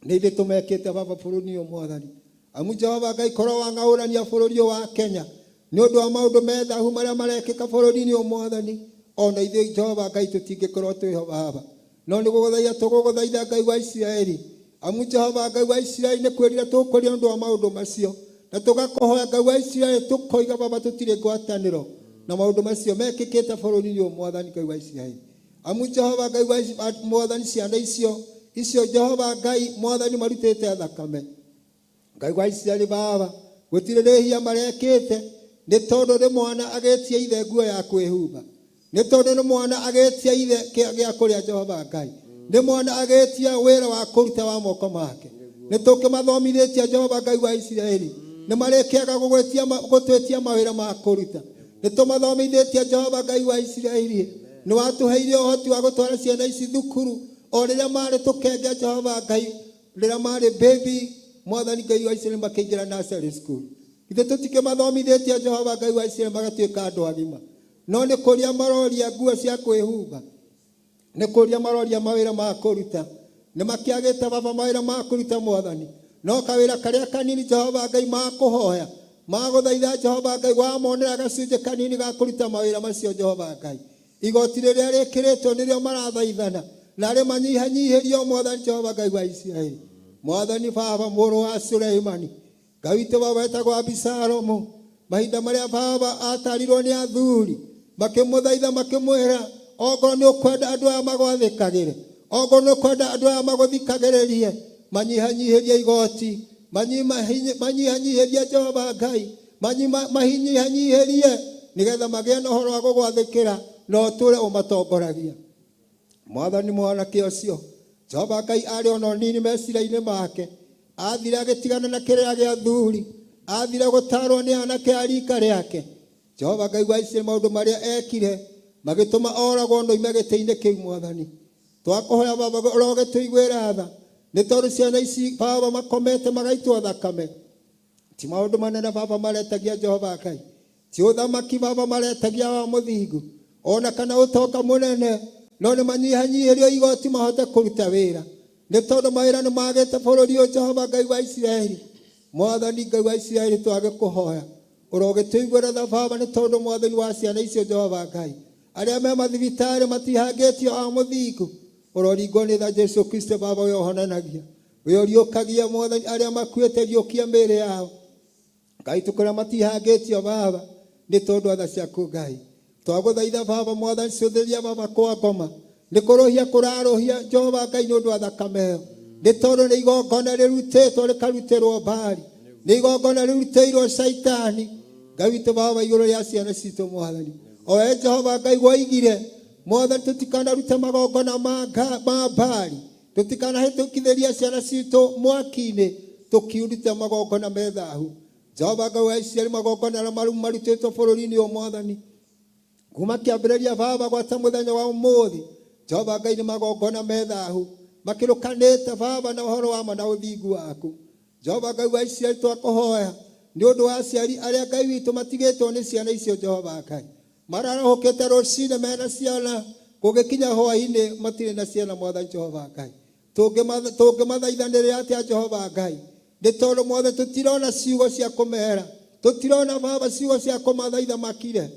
nĩ ithuĩ tũmekĩte Baba bũrũri ũyũ Mwathani. Amu Jehova Ngai korwo wang'aũrania bũrũri ũyũ wa Kenya nĩ ũndũ wa maũndũ me thahu marĩa marekĩka bũrũri-inĩ ũyũ Mwathani, ona ithuĩ Jehova Ngai tũtingĩkorwo twĩho Baba. No nĩ gũgũthaitha tũgũgũthaitha Ngai wa Isiraeli, amu Jehova Ngai wa Isiraeli nĩ kwĩrira tũkwĩrira ũndũ wa maũndũ macio, na tũgakũhoya Ngai wa Isiraeli tũkoiga Baba tũtirĩ ngwatanĩro na maũndũ macio mekĩkĩte bũrũri-inĩ ũyũ Mwathani Ngai wa Isiraeli. Amu Jehova Ngai wa Mwathani ciana icio icio Jehova Ngai Mwathani marutĩte thakame Ngai wa Isiraeli Baba gũtirĩ rĩhia marekĩte, nĩ tondũ nĩ mwana agĩtia ithe nguo ya kwĩhumba, nĩ tondũ nĩ mwana agĩtia ithe gĩa kũrĩa Jehova Ngai, nĩ mwana agĩtia wĩra wa kũruta wa moko make. Nĩ tũkĩmathomithĩtie Jehova Ngai wa Isiraeli, nĩ marĩkĩaga gũtwĩtia mawĩra ma kũruta. Nĩ tũmathomithĩtie Jehova Ngai wa Isiraeli, nĩ watũheire ũhoti wa gũtwara ciana ici thukuru o rĩrĩa marĩ tũkenge Jehova Ngai, rĩrĩa marĩ baby Mwathani Ngai wa Isiraeli makĩingĩra nursery school. Ithuĩ tũtikĩmathomithĩtie Jehova Ngai wa Isiraeli magatuĩka andũ agima, no nĩ kũria maroria nguo cia kwĩhumba. Nĩ kũria maroria mawĩra ma kũruta. Nĩ makĩagĩte baba mawĩra ma kũruta mwathani. No kawĩra karĩa kanini Jehova Ngai makũhoya. Magũthaitha Jehova Ngai wamonera gacunjĩ kanini ga kũruta mawĩra macio Jehova Ngai. Igoti rĩrĩa rĩkĩrĩtwo nĩrĩo marathaithana. Narĩ manyihanyihĩrio mwathani Jehova Ngai wa Isiraeli. Mwathani baba mũrũ wa Suleimani. Ngai witũ baba etagwo Abisalomu. Mahinda marĩa baba atarirwo nĩ athuri makĩmũthaitha makĩmwĩra ongorwo nĩ ũkwenda andũ aya magwathĩkagĩre ongorwo nĩ ũkwenda andũ aya magũthikagĩrĩrie manyihanyihĩrie igoti manyihanyihĩrie Jehova Ngai mahinyihanyihĩrie nĩgetha magĩe na ũhoro wa gũgwathĩkĩra na ũtũre ũmatongoragia. Mwathani mwanake ũcio Jehova Ngai arĩ ona nini meciria-inĩ make athire agĩtigana na kĩrĩra gĩa athuri athire gũtarwo nĩ anake a rika rĩake. Jehova Ngai wa Isiraeli maũndũ marĩa ekire magĩtũma oragwo na oime gĩtĩ-inĩ kĩu mwathani. Twakũhoya baba ũrogĩtũiguĩra tha nĩ tondũ ciana ici baba makomete magaitwo thakame. Ti maũndũ manene baba maretagia Jehova Ngai. Ti ũthamaki baba maretagia wa mũthingu ona kana ũtonga mũnene no nĩ manyihanyihĩrio igoti mahote kũruta wĩra. Nĩ tondũ mawĩra nĩ magĩte bũrũri ũyũ Jehova Ngai wa Isiraeli. Mwathani Ngai wa Isiraeli twagĩkũhoya. Ũrogĩtũiguĩra tha baba nĩ tondũ mwathani wa ciana icio Jehova Ngai. Arĩa me mathibitarĩ matihangĩtio a mũthingu. Ũroringwo nĩ tha Jesu Kristo baba we ũhonanagia. We ũriũkagia mwathani arĩa makuĩte riũkia mĩĩrĩ yao. Ngai tũkũrĩa matihangĩtio baba nĩ tondũ tha ciaku Ngai. Twagũthaitha baba mwathani cũthĩria baba kwa ngoma. Nĩ kũrũhia kũrarũhia Jehova Ngai nĩ ũndũ wa thakame ĩyo. Nĩ tondũ nĩ igongona rĩrutĩtwo rĩkarutĩrwo Baali. Nĩ igongona rĩrutĩirwo Caitani. Ngai witũ baba igũrũ rĩa ciana citũ mwathani. O we Jehova Ngai woigire mwathani tũtikanarute magongona ma Baali. Tũtikanahĩtũkithĩria ciana citũ mwaki-inĩ tũkiurute magongona me thahu. Jehova Ngai wa Isiraeli magongona arĩa marutĩtwo bũrũri-inĩ ũyũ mwathani. Kuma kĩambĩrĩria baba gwata mũthenya wa ũmũthĩ Jehova Ngai nĩ magongona me thahu makĩrũkanĩte baba na ũhoro wa ma na ũthingu waku. Jehova Ngai wa Isiraeli twakũhoya nĩ ũndũ wa aciari arĩa Ngai witũ matigĩtwo nĩ ciana icio Jehova Ngai. Mararahũkĩte rũcinĩ mena ciana gũgĩkinya hwaĩ-inĩ matirĩ na ciana mwathani Jehova Ngai. Tũngĩmathaithanĩrĩra atĩa Jehova Ngai nĩ tondũ mothe tũtirona ciugo cia kũmera tũtirona baba ciugo cia kũmathaitha makire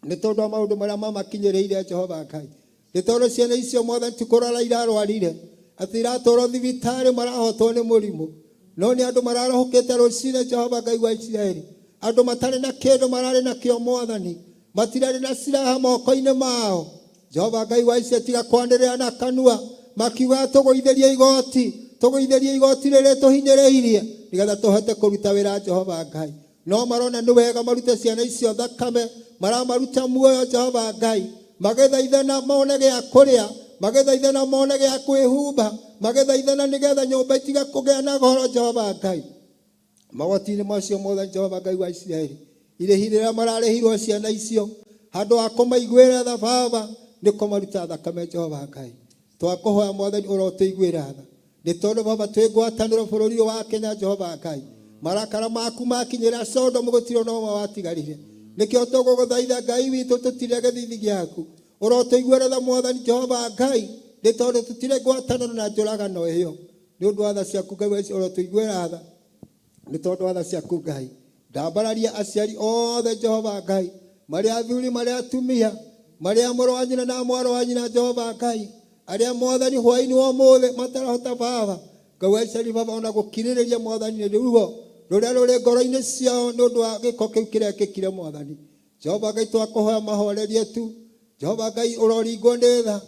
nĩ tondũ wa maũndũ marĩa mamakinyĩrĩire Jehova Ngai. Nĩ tondũ ciana icio mwathani ti kũrwara irarwarire atĩ iratwarwo thibitarĩ marahotwo nĩ mũrimũ no nĩ andũ mararahũkĩte rũcinĩ Jehova Ngai wa Isiraeli. Andũ matarĩ na kĩndũ mararĩ nakĩo mwathani matirarĩ na silaha moko-inĩ mao. Jehova Ngai wa Isiraeli tiga kwanĩrĩra na kanua makiuga tũgũithĩrie igoti tũgũithĩrie igoti rĩrĩa tũhinyĩrĩirie nĩgetha tũhote kũruta wĩra Jehova Ngai. No marona nĩ wega marute ciana icio thakame maramaruta muoyo Jehova Ngai magĩthaithana mone gĩa kũrĩa magĩthaithana mone gĩa kwĩhumba magĩthaithana nĩgetha nyũmba itige kũgĩa na goro Jehova Ngai. Magoti-inĩ macio mothe Jehova Ngai wa Isiraeli irĩhi rĩrĩa mararĩhirwo ciana icio handũ ha kũmaiguĩra tha baba nĩ kũmaruta thakame Jehova Ngai. Twakũhoya mwathani ũrotũiguĩra tha nĩ tondũ baba twĩ ngwatanĩro bũrũri ũyũ wa Kenya Jehova Ngai. Marakara maku makinyĩra Sodomu gũtirĩ ona ũmwe watigarire. Nĩkĩo tũgũgũthaitha Ngai witũ tũtire gĩthithi gĩaku. Ũrotũiguĩra tha mwathani Jehova Ngai nĩ tondũ tũtirĩ ngwatanĩro na njũragano ĩyo. Nĩ ũndũ wa tha ciaku Ngai wa Isiraeli ũrotũiguĩra tha nĩ tondũ wa tha ciaku Ngai. Ndambararia aciari othe Jehova Ngai marĩa athuri marĩa atumia marĩa mũrũ wa nyina na mwarĩ wa nyina Jehova Ngai arĩa mwathani hwaĩ-inĩ wa ũmũthĩ matarahota baba Ngai wa Isiraeli baba ona gũkirĩrĩria mwathani nĩ ruo rũrĩa rũrĩ ngoro-inĩ ciao nĩ ũndũ wa gĩko kĩu kĩrekĩkire mwathani. Jehova Ngai twakũhoya mahorerie tu. Jehova Ngai ũroringwo nĩ tha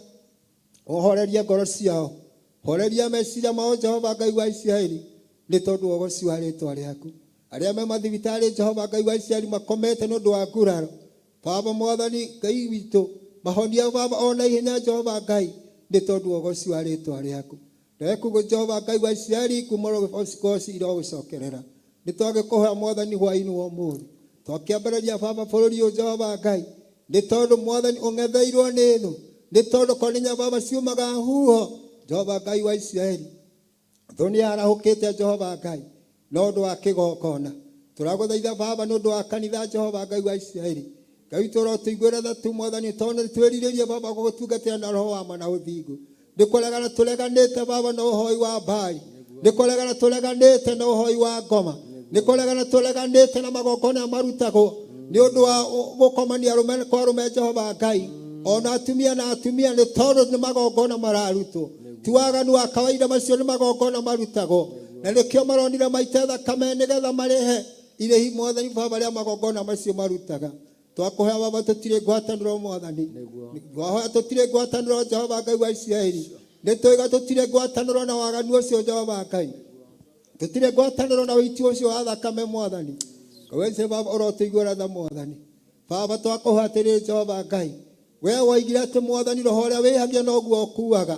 ũhorerie ngoro ciao horeria meciria mao Jehova Ngai wa Isiraeli nĩ tondũ wa ũgoci wa rĩtwa rĩaku. Arĩa me mathibitarĩ Jehova Ngai wa Isiraeli makomete nĩ ũndũ wa nguraro baba mwathani Ngai witũ mahonia baba ona ihenya Jehova Ngai nĩ tondũ wa ũgoci wa rĩtwa rĩaku. Ndekuga Jehova Ngai wa Isiraeli kuma goci irogũcokerera. Nĩ twagĩkũhoya mwathani hwaĩ-inĩ wa ũmũthĩ. Twakĩambĩrĩria baba bũrũri ũyũ Jehova Ngai nĩ tondũ mwathani ũng'etheirwo nĩ thũ nĩ tondũ koninya baba ciumaga huho Jehova Ngai wa Isiraeli. Thũ nĩ yarahũkĩte Jehova Ngai na ũndũ wa kĩgongona. Tũragũthaitha baba nĩ ũndũ wa kanitha Jehova Ngai wa Isiraeli. Ngai witũ ũrotũiguĩra tha tu Mwathani, tondũ nĩ twĩrirĩrie Baba gũgũtungatĩra na roho wa ma na ũthingu. Nĩ kũregana tũreganĩte Baba na ũhoi wa Baali, nĩ kũregana tũreganĩte na ũhoi wa ngoma, nĩ kũregana tũreganĩte na magongona marutagwo nĩ ũndũ wa gũkomania arũme kwa arũme Jehova Ngai, ona atumia na atumia, nĩ tondũ nĩ magongona mararutwo. Ti waganu wa kawaida, macio nĩ magongona marutagwo, na nĩkĩo maronire maite thakame nĩgetha marĩhe irĩhi Mwathani Baba rĩa magongona macio marutaga. Twakũhoya Baba tũtirĩ ngwatanĩro Mwathani, twahoya tũtirĩ ngwatanĩro Jehova Ngai wa Isiraeli, nĩ tũiga tũtirĩ ngwatanĩro na waganu ũcio Jehova Ngai, tũtirĩ ngwatanĩro na ũiti ũcio wa thakame Mwathani. Ngai wa Isiraeli Baba ũrotũiguĩra tha Mwathani. Baba twakũhoya atĩrĩrĩ Jehova Ngai, we woigire atĩ Mwathani roho ũrĩa wĩhagia noguo ũkuaga.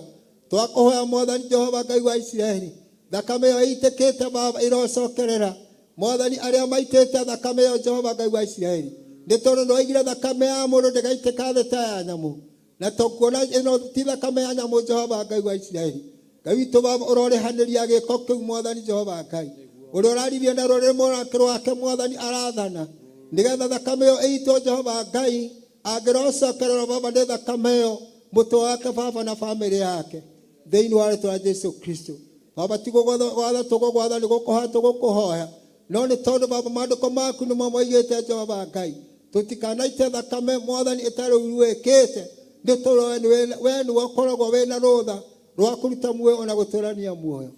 Twakũhoya Mwathani Jehova Ngai wa Isiraeli, thakame ĩyo ĩitĩkĩte Baba ĩrocokerera Mwathani arĩa maitĩte thakame ĩyo Jehova Ngai wa Isiraeli, nĩ tondũ nĩwoigire thakame ya mũndũ ndĩgaitĩka thĩ ta ya nyamũ, na tũkuona ĩno ti thakame ya nyamũ Jehova Ngai wa Isiraeli. Ngai witũ Baba ũrorĩhanĩria gĩko kĩu Mwathani Jehova Ngai, ũrĩa ũraririe na rũrĩmĩ rwake Mwathani arathana, nĩgetha thakame ĩyo ĩitwo Jehova Ngai, angĩrocokererwo Baba nĩ thakame ĩyo mũtwe wake Baba na bamĩrĩ yake thĩinĩ wa rĩtwa rĩa Jesu Kristo. Baba ti gũgwatha tũgũgwatha, nĩ gũkũhoya tũgũkũhoya, no nĩ tondũ Baba maandĩko maku nĩmo moigĩte Jehova Ngai, tũtikanaite thakame Mwathani ĩtarĩ ũru wĩkĩte, nĩ tondũ we nĩwe ũkoragwo wĩna rũtha rwa kũruta muoyo ona gũtũrania muoyo.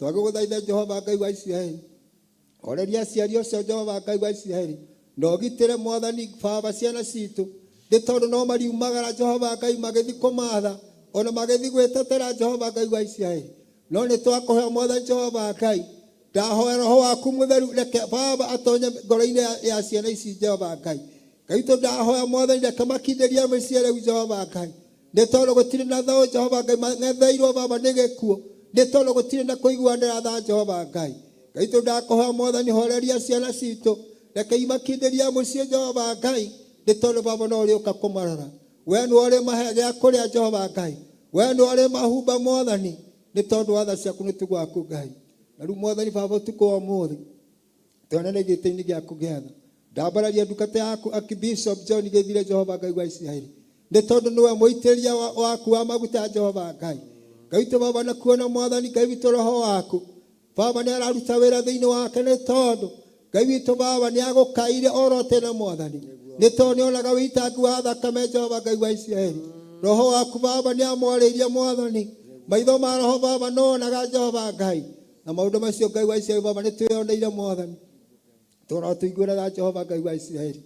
Twagĩgũthaitha Jehova Ngai wa Isiraeli, horeria aciari ũcio Jehova Ngai wa Isiraeli, na ũgitĩre Mwathani Baba ciana citũ, nĩ tondũ no mariumagara Jehova Ngai magĩthiĩ kũmatha ona magĩthiĩ gwĩtetera Jehova Ngai wa Isiraeli. No nĩ twakũhoya Mwathani Jehova Ngai, ndahoya roho waku mũtheru reke Baba atonye ngoro-inĩ ya ciana ici Jehova Ngai. Ngai witũ ndahoya Mwathani reke makindĩrie mĩciĩ rĩu Jehova Ngai, nĩ tondũ gũtirĩ na thaũ Jehova Ngai, mang'etheirwo Baba nĩ gĩkuũ, nĩ tondũ gũtirĩ na kũiguanĩra tha Jehova Ngai. Ngai witũ ndakũhoya Mwathani horeria ciana citũ, reke imakindĩrie mũciĩ Jehova Ngai, nĩ tondũ Baba no ũrĩũka kũmarora. We nĩwe ũrĩmahe gĩa kũrĩa Jehova Ngai, we nĩwe ũrĩmahumba Mwathani, nĩ tondũ wa tha ciaku nĩ tũgwaku Ngai. Na rĩu Mwathani Baba ũtukũ wa ũmũthĩ twonane gĩtĩ-inĩ gĩaku gĩa tha, ndambararia ndungata yaku Archbishop John Gĩthire Jehova Ngai wa Isiraeli, nĩ tondũ nĩwe mũitĩrĩria waku wa maguta Jehova Ngai. Ngai witũ Baba na kuona Mwathani Ngai witũ roho waku Baba nĩ araruta wĩra thĩinĩ wake, nĩ tondũ Ngai witũ Baba nĩ agũkaire oro tene Mwathani, nĩ tondũ nĩ onaga wĩitangi wa thakame Jehova Ngai wa Isiraeli. Roho waku Baba nĩ amwarĩirie Mwathani, maitho ma roho Baba nonaga Jehova Ngai, na maũndũ macio Ngai wa Isiraeli Baba nĩ twĩyoneire Mwathani. Tũrotũiguĩra Jehova Ngai wa Isiraeli,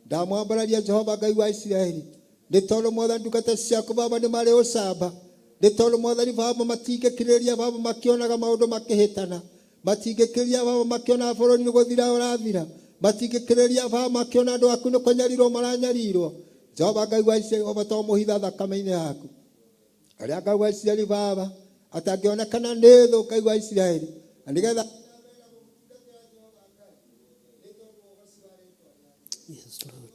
ndamwambararia Jehova Ngai wa Isiraeli, nĩ tondũ Mwathani ndungata ciaku Baba nĩ marĩ ũcamba, nĩ tondũ Mwathani Baba matingĩkirĩrĩria Baba makĩonaga maũndũ makĩhĩtana, matingĩkirĩrĩria Baba makĩonaga bũrũri nĩ gũthira ũrathira, matingĩkirĩrĩria Baba makĩona andũ aku nĩ kũnyarirwo maranyarirwo. Jehova Ngai wa Isiraeli Baba to mũhitha thakame-inĩ yaku, arĩa Ngai wa Isiraeli Baba atangĩonekana nĩ thũ Ngai wa Isiraeli, na nĩgetha Yes, Lord.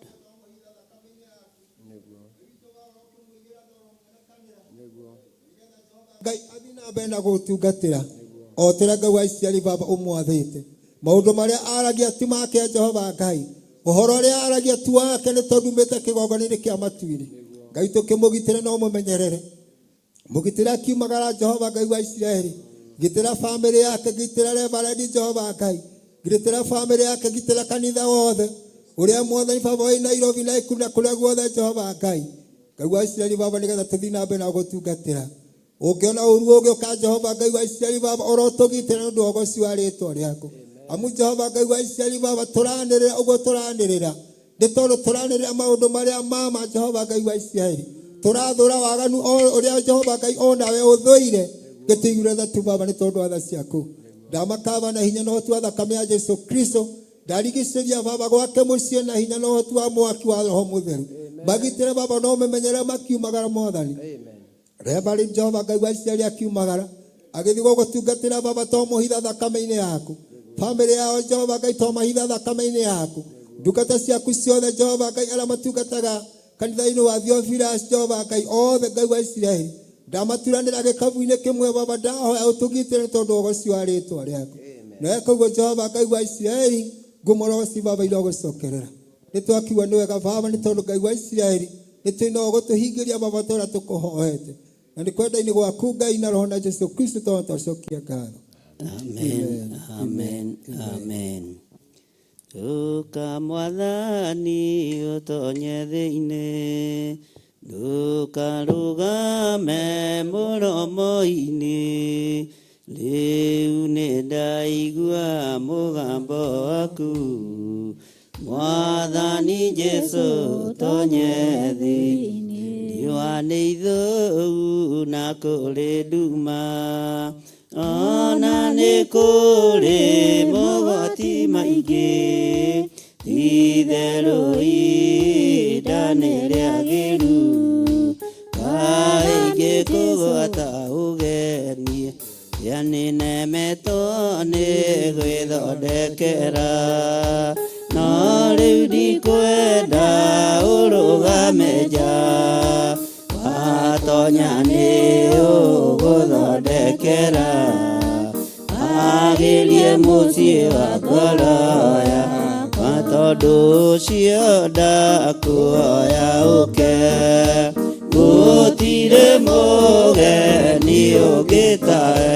Ngai athiĩ na mbere na gũtungatĩra o ta ũrĩa Ngai wa Isiraeli Baba ũmwathĩte. Maũndũ marĩa aragia ti make Jehova Ngai, ũhoro ũrĩa aragia ti wake, nĩ tondũ umĩte kĩgongona-inĩ kĩa matu-inĩ. Ngai tũkĩmũgitĩre na ũmũmenyerere, mũgitĩre akiumagara Jehova Ngai wa Isiraeli, gitĩra bamĩrĩ yake, gitĩra Reverend Jehova Ngai, gitĩra bamĩrĩ yake, gitĩra kanitha wothe ũrĩa Mwathani Baba wĩ Nairobi na Ikuru na kũrĩa guothe Jehova Ngai. Ngai wa Isiraeli Baba nĩgetha tũthiĩ na mbere na gũtungatĩra. Ũngĩona ũru ũgĩũka Jehova Ngai wa Isiraeli Baba ũrotũgitĩra nĩ ũndũ wa ũgoci wa rĩtwa rĩaku. Amu Jehova Ngai wa Isiraeli Baba tũranĩrĩra ũguo tũranĩrĩra, nĩ tondũ tũranĩrĩra maũndũ marĩa mama Jehova Ngai wa Isiraeli, tũrathũra waganu o ũrĩa Jehova Ngai onawe ũthũire. Gĩtũiguĩre tha tu Baba nĩ tondũ wa tha ciaku. Ndamakaba na hinya na ũhoti wa thakame ya Jesu Kristo, ndarigicĩria Baba gwake mũciĩ na hinya na ũhoti wa mwaki wa Roho Mũtheru. Magitĩre Baba no ũmemenyere makiumagara Mwathani. Reverend Jehova Ngai wa Isiraeli akiumagara agĩthiĩ gũgũtungatĩra Baba to mũhitha thakame-inĩ yaku, bamĩrĩ yao Jehova Ngai to mahitha thakame-inĩ yaku, ndungata ciaku ciothe Jehova Ngai arĩa matungataga kanitha-inĩ wa Theophilus Jehova Ngai othe Ngai wa Isiraeli ndamaturanĩra gĩkabu-inĩ kĩmwe Baba ndahoya ũtũgitĩre nĩ tondũ wa ũgoci wa rĩtwa rĩaku. Na weka ũguo Jehova Ngai wa Isiraeli ngũmũrogoci Baba irogũcokerera. Nĩ twakiuga nĩ wega Baba, nĩ tondũ Ngai wa Isiraeli nĩ twĩ no gũtũhingĩria mabata ũrĩa tũkũhoete, na nĩ kwenda-inĩ gwaku Ngai na Roho na Jesu Kristo tondũ twacokia ngatho. Amen, amen, amen. Ũka Mwathani ũtonye thĩinĩ, ndũkarũgame mũromo-inĩ. Rĩu nĩ ndaigua mũgambo waku, Mwathani Jesu tonye thĩinĩ. Riũa nĩ ithũu na kũrĩ nduma, ona nĩ kũrĩ mogwati maingĩ. Ti-itherũ ihinda nĩ rĩagĩru, kaĩ ingĩkũgwata ũgeni. Ya nĩnemetwo nĩ gwĩthondekera, no rĩu ndikwenda ũrũgame nja. Watonya nĩ ũgũthondekera, agĩrie mũciĩ wa ngoro yakwa. Tondũ ũcio ndakuoya ũke, gũtirĩ mũgeni ũngĩtae.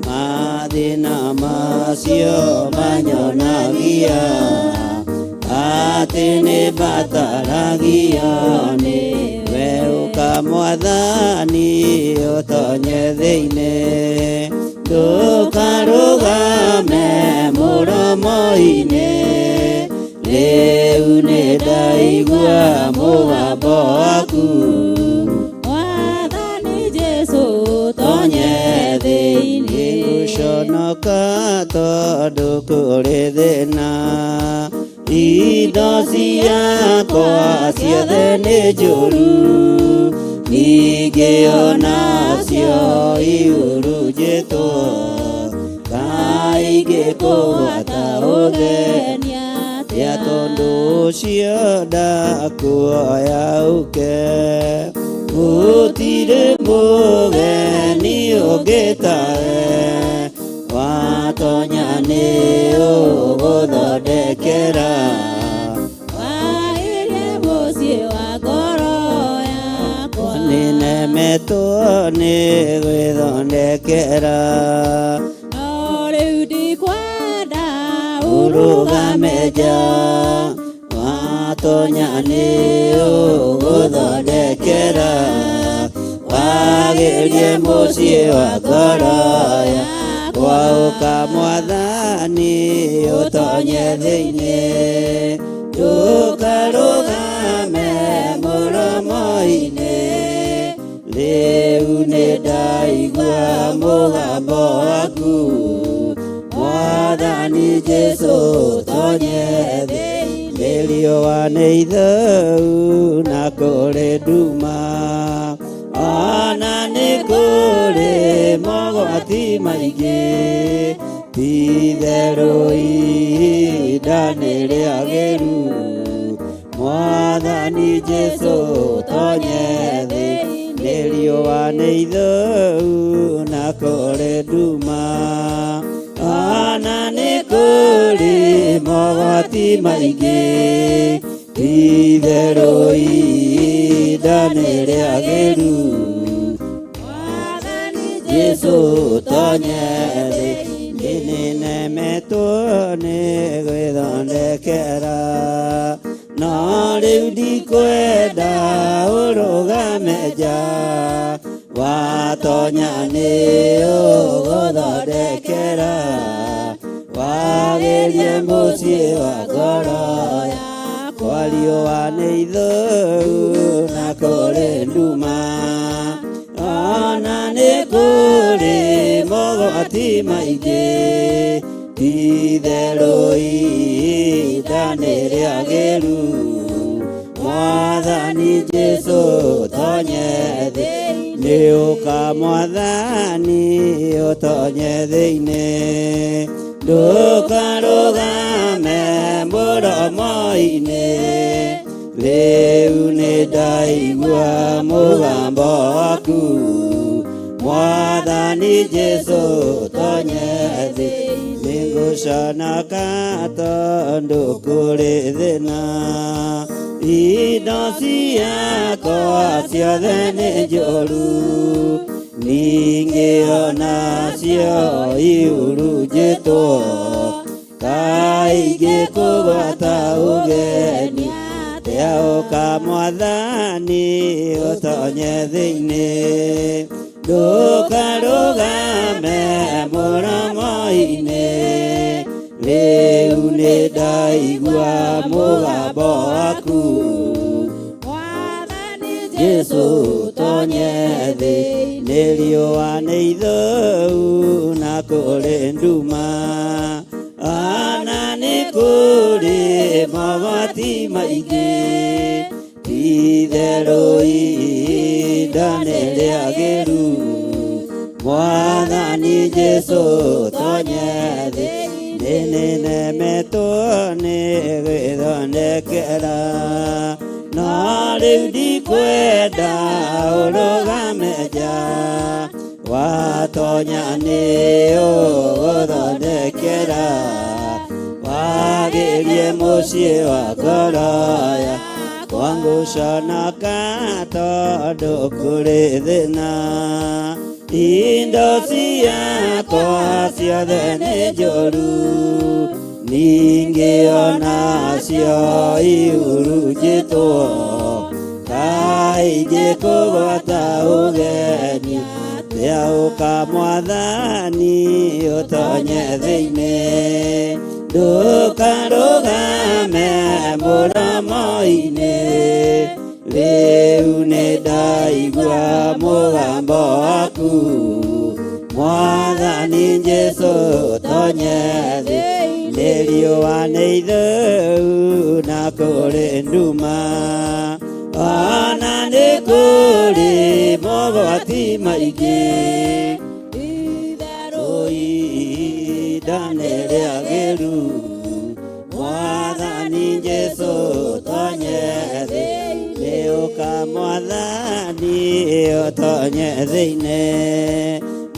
Mathĩna macio manyonagia atĩ nĩ mbataragio nĩ we. Ũka Mwathani ũtonye thĩinĩ, ndũkarũgame mũromo-inĩ. Rĩu nĩ ndaigua mũgambo waku, Mwathani Jesu tonye thĩinĩ. Ngũconoka tondũ kũrĩ thĩna, indo ciakwa ciothe nĩ njũru, ningĩ onacio ihurunjĩtwo. Kaĩ ingĩkũgwata ũgeni ya, tondũ ũcio ndakuoya ũke, gũtirĩ mũgeni ũngĩtae. Watonya nĩ ũgũthondekera, Wairie mũciĩ wa ngoro yakwa. Nĩnemetwo nĩ gwĩthondekera, No rĩu ndikwenda ũrũgame nja. Watonya nĩ ũgũthondekera, wagĩrie mũciĩ wa ngoro yakwa. Ũka Mwathani ũtonye thĩinĩ, ndũkarũgame mũromo-inĩ. Rĩu nĩ ndaigua mũgambo waku, Mwathani Jesu tonye thĩinĩ. Riũa nĩ ithũu na kũrĩ nduma, ona nĩ kũrĩ mogwati maingĩ. Ti-itherũ ihinda nĩ rĩagĩru, Mwathani Jesu tonye thĩinĩ. Riũa nĩ ithũu na kũrĩ nduma, ona nĩ kũrĩ mogwati maingĩ. Ti-itherũ ihinda nĩ rĩagĩru, Jesu tonye thĩinĩ. Nĩnemetwo nĩ gwĩthondekera, no rĩu ndikwenda ũrũgame nja. Watonya nĩ ũgũthondekera, wagĩrie mũciĩ wa ngoro yakwa. Riũa nĩ ithũu na kũrĩ nduma, ona nĩ kũrĩ mogwati maingĩ. Ti-itherũ ihinda nĩ rĩagĩru, Mwathani Jesu tonye thĩinĩ. Ũka Mwathani ũtonye thĩinĩ, ndũkarũgame mũromo-inĩ. Rĩu nĩ ndaigua mũgambo waku, Mwathani Jesu tonye thĩinĩ. Ndigũconoka tondũ kũrĩ thĩna indo ciakwa ciothe nĩ njũru ningĩ onacio ihurunjĩtwo kaingĩ kũgwata ũgeni atĩa ũka mwathani ũtonye thĩinĩ ndũkarũgame mũromo-inĩ rĩu nĩ ndaigua mũgambo waku Mwathani Jesu tonye thĩ nĩ riũa nĩ ithũu na kũrĩ nduma ona nĩ kũrĩ mogwati maingĩ ti-itherũ ihinda nĩ rĩagĩru Mwathani Jesu tonye thĩ nĩ nĩnemetwo nĩ gwĩthondekera no rĩu ndikwenda ũrũgame nja watonya nĩ ũgũthondekera wagĩrie mũciĩ wa ngoro yakwa ngũconoka tondũ kũrĩ thĩna indo ciakwa ciothe nĩ njũru ningĩ onacio ihurunjĩtwo kaingĩ kũgwata ũgeni atĩa ũka mwathani ũtonye thĩinĩ ndũkarũgame mũromo-inĩ rĩu nĩ ndaigua mũgambo waku mwathani Jesu tonye thĩ nĩ riũa nĩ ithũu na kũrĩ nduma ona nĩ kũrĩ mogwati maingĩ itherũ ihinda nĩ rĩagĩru mwathani Jesu tonye thĩ nĩ ũka mwathani ũtonye thĩinĩ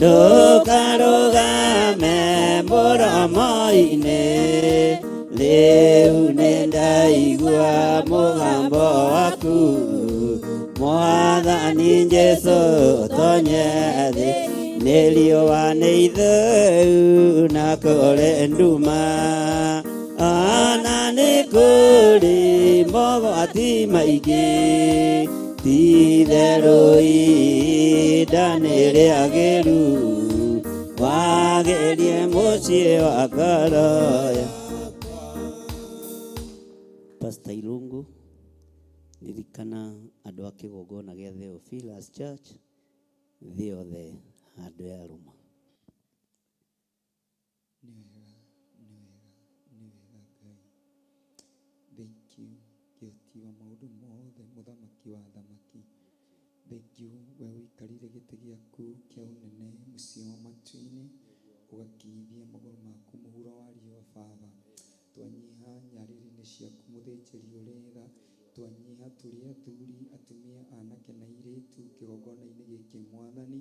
ndũkarũgame mũromo-inĩ rĩu nĩ ndaigua mũgambo waku mwathani Jesu tonye thĩ nĩ riũa nĩ ithũu na kũrĩ nduma ona nĩ kũrĩ mogwati maingĩ ti-itherũ ihinda nĩ rĩagĩru wagĩrie mũciĩ wa ngoro Pastor Irungu ririkana andũ a kĩgongona gĩa Theophilus Church thĩ yothe handũ ya rũma. Nĩ wega, nĩ wega, nĩ wega Ngai. Thank you Kĩhoti wa maũndũ mothe, mũthamaki wa athamaki. Thank you we ũikarĩire gĩtĩ gĩaku kĩa ũnene mũciĩ wa matu-inĩ, ũgakinyithia magũrũ maku mũhuro wa riũa Baba. Twanyiha nyarĩrĩ-inĩ ciaku mũthĩnjĩri ũrĩ tha, twanyiha tũrĩ athuri, atumia, anake na airĩtu kĩgongona-inĩ gĩkĩ Mwathani,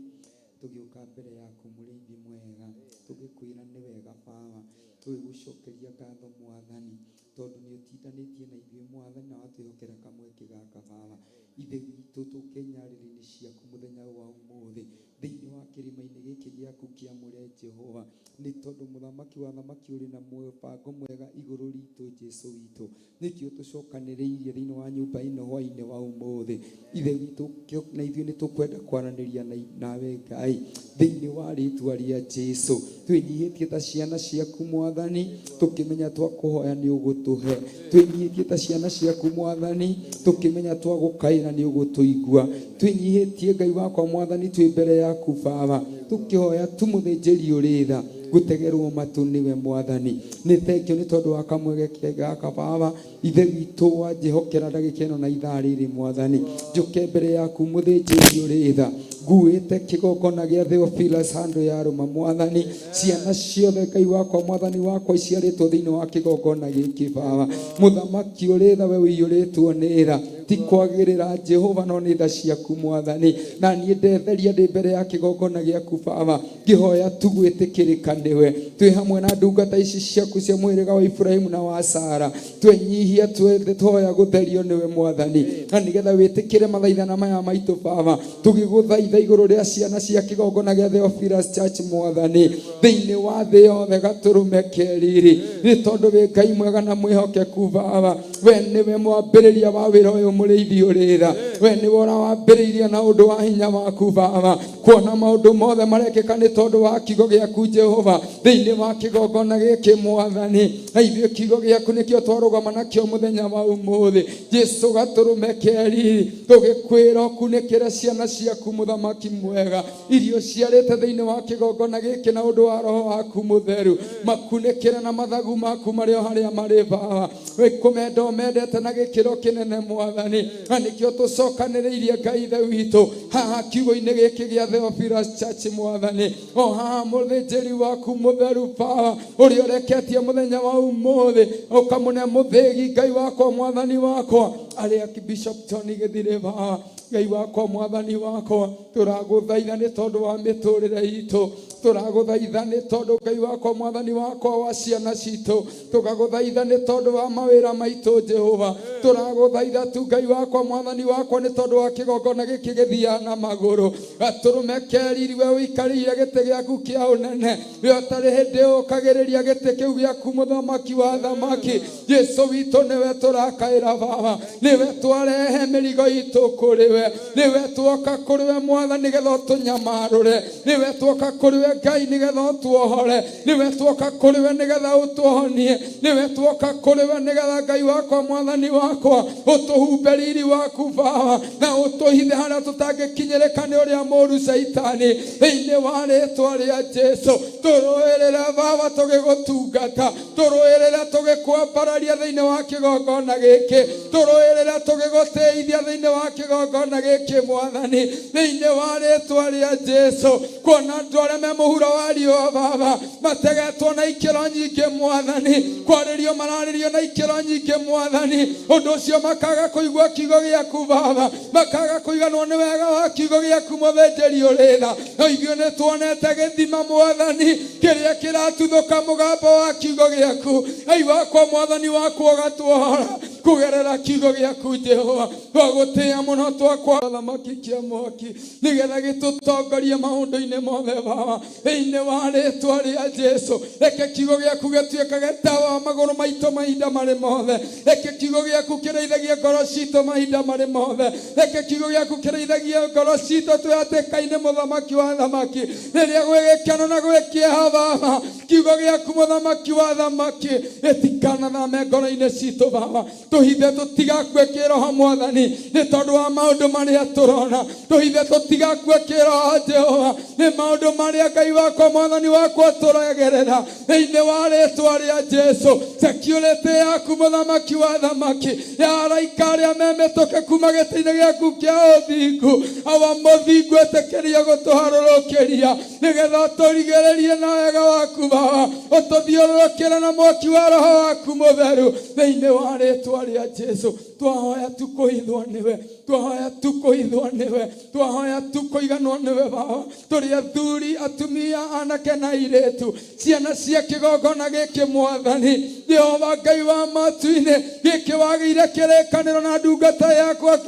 tũgĩũka mbere yaku mũrĩithi mwega, tũgĩkwĩra nĩ wega Baba, tũgĩgũcokeria ngatho Mwathani, tondũ nĩ ũtindanĩtie na ithuĩ Mwathani na watwĩhokera kamweke gaka Baba. Ithe witũ tũke nyarĩrĩ-inĩ ciaku mũthenya wa ũmũthĩ thĩinĩ wa kĩrĩma-inĩ gĩkĩ gĩaku kĩamũre Jehova, nĩ tondũ mũthamaki wa athamaki ũrĩ na mũbango mwega igũrũ ritũ Jesu witũ. Nĩkĩo tũcokanĩrĩirie thĩinĩ wa nyũmba ĩno hwainĩ wa ũmũthĩ. Ithe witũ na ithuĩ nĩ tũkwenda kwaranĩria nawe Ngai thĩinĩ wa rĩtwa rĩa Jesu. Twĩnyihĩtie ta ciana ciaku Mwathani, tũkĩmenya twakũhoya nĩ ũgũtũhe. Twĩnyihĩtie ta ciana ciaku Mwathani, tũkĩmenya twagũkaĩra nĩ ũgũtũigua. Twĩnyihĩtie Ngai wakwa Mwathani twĩ mbere yaku Baba, tũkĩhoya tu mũthĩnjĩri ũrĩ tha gũtegerwo matũ nĩwe Mwathani. Nĩ thengio nĩ tondũ wa kamweke gaka Baba, Ithe witũ wanjĩhokera ndagĩka ĩno na ithaa rĩrĩ Mwathani, njũke mbere yaku mũthĩnjĩri ũrĩ tha nguĩte kĩgongona gĩa Theophilus handũ ya rũma Mwathani, ciana ciothe Ngai wakwa Mwathani wakwa iciarĩtwo thĩinĩ wa kĩgongona gĩkĩ Baba, mũthamaki ũrĩ tha we ũiyũrĩtwo nĩ tha. Ti kwagĩrĩra Jehova, no nĩ tha ciaku Mwathani. Na niĩ ndetheria ndĩ mbere ya kĩgongona gĩaku Baba, ngĩhoya tu gwĩtĩkĩrĩka nĩwe. Twĩ hamwe na ndungata ici ciaku cia mũhĩrĩga wa Iburahimu na wa Sara, twenyihia twethe twoya gũtherio nĩwe Mwathani, na nĩgetha wĩtĩkĩre mathaithana maya maitũ Baba, tũgĩgũthaitha igũrũ rĩa ciana cia kĩgongona gĩa Theophilus Church Mwathani, thĩinĩ wa thĩ yothe gatũrũme keriri, nĩ tondũ wĩ Ngai mwega na mwĩhokeku Baba. We nĩwe mwambĩrĩria wa wĩra ũyũ, mũrĩithi ũrĩ tha. We nĩwe ũrawambĩrĩirie na ũndũ wa hinya waku Baba, kuona maũndũ mothe marekĩka nĩ tondũ wa kiugo gĩaku Jehova thĩinĩ wa kĩgongona gĩkĩ Mwathani. Na ithuĩ kiugo gĩaku nĩkĩo twarũgama nakĩo mũthenya wa ũmũthĩ Jesu gatũrũme keriri, tũgĩkwĩra ũkunĩkĩre ciana ciaku mũthamaki mwega, irio ciarĩte thĩinĩ wa kĩgongona gĩkĩ na ũndũ wa roho waku mũtheru, makunĩkĩre na mathagu maku marĩ o harĩa marĩ Baba. Wĩkũmenda ũmendete na gĩkĩro kĩnene Mwathani, na nĩkĩo tũcokanĩrĩirie Ngai Ithe witũ haha kiugo-inĩ gĩkĩ gĩa Theophilus Church Mwathani, o haha mũthĩnjĩri waku mũtheru Baba, ũrĩa ũreketie mũthenya wa ũmũthĩ ũkamũne mũthĩgi Ngai wakwa Mwathani wakwa, arĩa Bishop John Gĩthirĩ Baba. Ngai wakwa Mwathani wakwa, tũragũthaitha nĩ tondũ wa mĩtũrĩre itũ, tũragũthaitha nĩ tondũ Ngai wakwa Mwathani wakwa wa ciana citũ, tũgagũthaitha nĩ tondũ wa mawĩra maitũ Jehova, tũragũthaitha tu Ngai wakwa Mwathani wakwa nĩ tondũ wa kĩgongona gĩkĩ gĩthiaga na magũrũ. Gatũrũme keriri, we ũikarĩire gĩtĩ gĩaku kĩa ũnene, we ũtarĩ hĩndĩ ũkagĩrĩria gĩtĩ kĩu gĩaku mũthamaki wa thamaki Jesu witũ, nĩwe tũrakaĩra Baba, nĩwe twarehe mĩrigo itũ kũrĩ we, nĩwe tuoka kũrĩ we Mwathani nĩgetha ũtũnyamarũre, nĩwe tuoka kũrĩ we Ngai nĩgetha ũtuohore, nĩwe tuoka kũrĩ we nĩgetha ũtũhonie, nĩwe tuoka kũrĩ we nĩgetha Ngai wakwa Mwathani wakwa ũtũhumbe riri waku Baba, na ũtũhithe harĩa tũtangĩkinyĩrĩka nĩ ũrĩa mũũru Caitani, thĩinĩ wa rĩtwa rĩa Jesu. Tũrũĩrĩre Baba tũgĩgũtungata, tũrũĩrĩre tũgĩkwambararia thĩinĩ wa kĩgongona gĩkĩ, tũrũĩrĩre tũgĩgũtĩithia thĩinĩ wa kĩgongona gĩkĩ Mwathani, thĩinĩ wa rĩtwa rĩa Jesu. Kuona andũ arĩa me mũhuro wa riũa Baba mategetwo na ikĩro nyingĩ Mwathani, kwarĩrio mararĩrio na ikĩro nyingĩ Mwathani, ũndũ ũcio makaga kũigua kiugo gĩaku Baba, makaga kũiganwo nĩ wega wa kiugo gĩaku mũthĩnjĩri ũrĩ tha. No ithuĩ nĩ tuonete gĩthima Mwathani kĩrĩa kĩratuthũka mũgambo wa kiugo gĩaku. Ngai wakwa Mwathani wakwa, ũgatuohora kũgerera kiugo gĩaku Jehova. Twagũtĩĩa mũno, twakwa thamaki kĩa mwaki nĩgetha gĩtũtongorie maũndũ-inĩ mothe Baba, thĩinĩ wa rĩtwa rĩa Jesu. Reke kiugo gĩaku gĩtuĩkage tawa wa magũrũ maitũ mahinda marĩ mothe. Reke kiugo gĩaku kĩrĩithagie ngoro citũ mahinda marĩ mothe. Reke kiugo gĩaku kĩrĩithagie ngoro citũ twĩ hatĩka-inĩ, mũthamaki wa thamaki, rĩrĩa gwĩ gĩkeno na gwĩ kĩeha Baba. Kiugo gĩaku mũthamaki wa thamaki gĩtikanathame ngoro-inĩ citũ Baba. Tũhithe tũtigakue kĩroho Mwathani nĩ tondũ wa maũndũ marĩa tũrona. Tũhithe tũtigakue kĩroho Jehova nĩ maũndũ marĩa Ngai wakwa Mwathani wakwa tũregerera, thĩinĩ wa rĩtwa rĩa Jesu. Security yaku mũthamaki wa thamaki ya araika arĩa me mĩtũkĩ kuma gĩtĩ-inĩ gĩaku kĩa ũthingu, awa mũthingu, ĩtĩkĩria gũtũharũrũkĩria nĩgetha ũtũrigĩrĩrie na wega waku Baba, ũtũthiũrũrũkĩre na mwaki wa roho waku mũtheru, thĩinĩ wa rĩtwa rĩa Jesu. Twahoya tu kũhithwo nĩwe, twahoya tu kũhithwo nĩwe, twahoya tu kũiganwo nĩwe Baba. Tũrĩ athuri, atumia, anake na airĩtu, ciana cia kĩgongona gĩkĩ Mwathani Jehova Ngai wa matu-inĩ, gĩkĩ wagĩire kĩrĩkanĩro na ndungata yakwa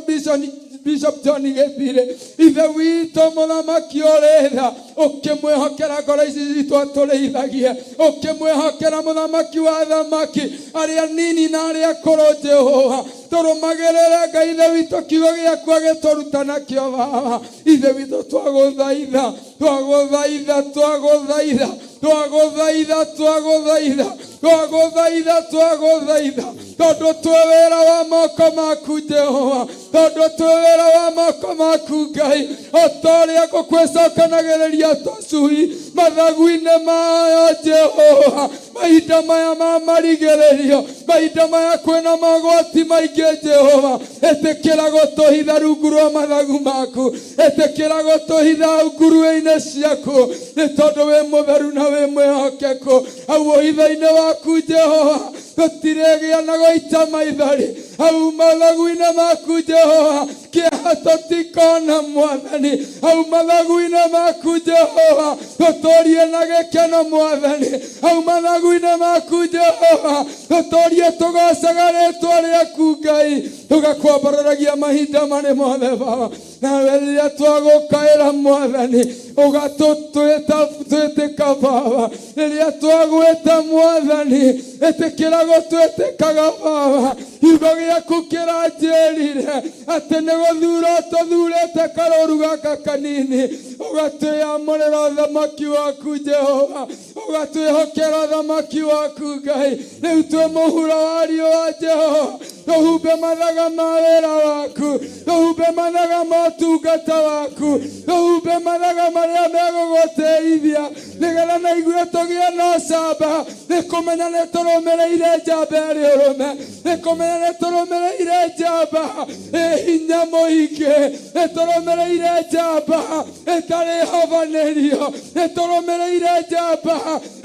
Bishop John Gĩthirĩ, Ithe witũ mũthamaki ũrĩ tha, ũkĩmwĩhokera ngoro ici citũ atũrĩithagie, ũkĩmwĩhokera mũthamaki wa thamaki, arĩa nini na arĩa akũrũ Jehova, tũrũmagĩrĩre Ngai Ithe witũ kiugo gĩaku agĩtũruta nakĩo Baba. Ithe witũ twagũthaitha, twagũthaitha, twagũthaitha, twagũthaitha, twagũthaitha, twagũthaitha, twagũthaitha, tondũ twĩ wĩra wa moko maku Jehova, tondũ twĩ wĩra wa moko maku Ngai, o ta ũrĩa ngũkũ ĩcokanagĩrĩria tũcui mathagu-inĩ mayo Jehova, mahinda maya ma marigĩrĩrio, mahinda maya kwĩna mogwati maingĩ Jehova, ĩtĩkĩra gũtũhitha rungu rwa mathagu maku, ĩtĩkĩra gũtũhitha nguruĩ-inĩ ciaku, nĩ tondũ wĩ mũtheru na wĩ mwĩhokeku. Hau ũhitho-inĩ waku Jehova. Tũtirĩgĩa na gũita maithori hau mathagu-inĩ maku Jehova, kĩeha tũtikona Mwathani hau mathagu-inĩ maku Jehova, tũtũrie na gĩkeno Mwathani hau mathagu-inĩ maku Jehova, tũtũrie tũgocaga rĩtwa rĩaku Ngai, tũgakwambararagia mahinda marĩ mothe Baba. Nawe rĩrĩa twagũkaĩra Mwathani ũgatũtwĩta twĩtĩka Baba, rĩrĩa twagwĩta Mwathani ĩtĩkĩra gũtwĩtĩkaga Baba. Kiugo gĩaku kĩranjĩrire atĩ nĩ gũthura ũtũthurĩte karũru gaka kanini, ũgatwĩamũrĩra ũthamaki waku Jehova, ũgatwĩhokera ũthamaki waku Ngai. Rĩu twĩ mũhuro wa riũa Jehova, tũhumbe mathaga ma wĩra waku, tũhumbe mathaga ma ũtungata waku, tũhumbe mathaga marĩa megũgũtĩithia, nĩgetha na ithuĩ tũgĩe na ũcamba nĩ kũmenya nĩ tũrũmĩrĩire njamba ĩrĩ ũrũme, nĩ kũmenya nĩ tũrũmĩrĩire njamba ĩ hinya mũingĩ, nĩ tũrũmĩrĩire njamba ĩtarĩ hobanĩrio, nĩ tũrũmĩrĩire njamba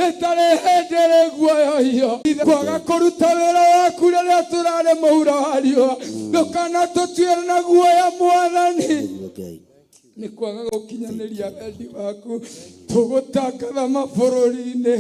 ĩtarĩ hĩndĩ ĩrĩ guoyohio. Kwaga kũruta wĩra waku rĩrĩa tũrarĩ mũhuro wa riũa, ndũkanatũtuĩre na guoya Mwathani, nĩ kwaga gũkinyanĩria wendi waku. Tũgũtangatha mabũrũri-inĩ,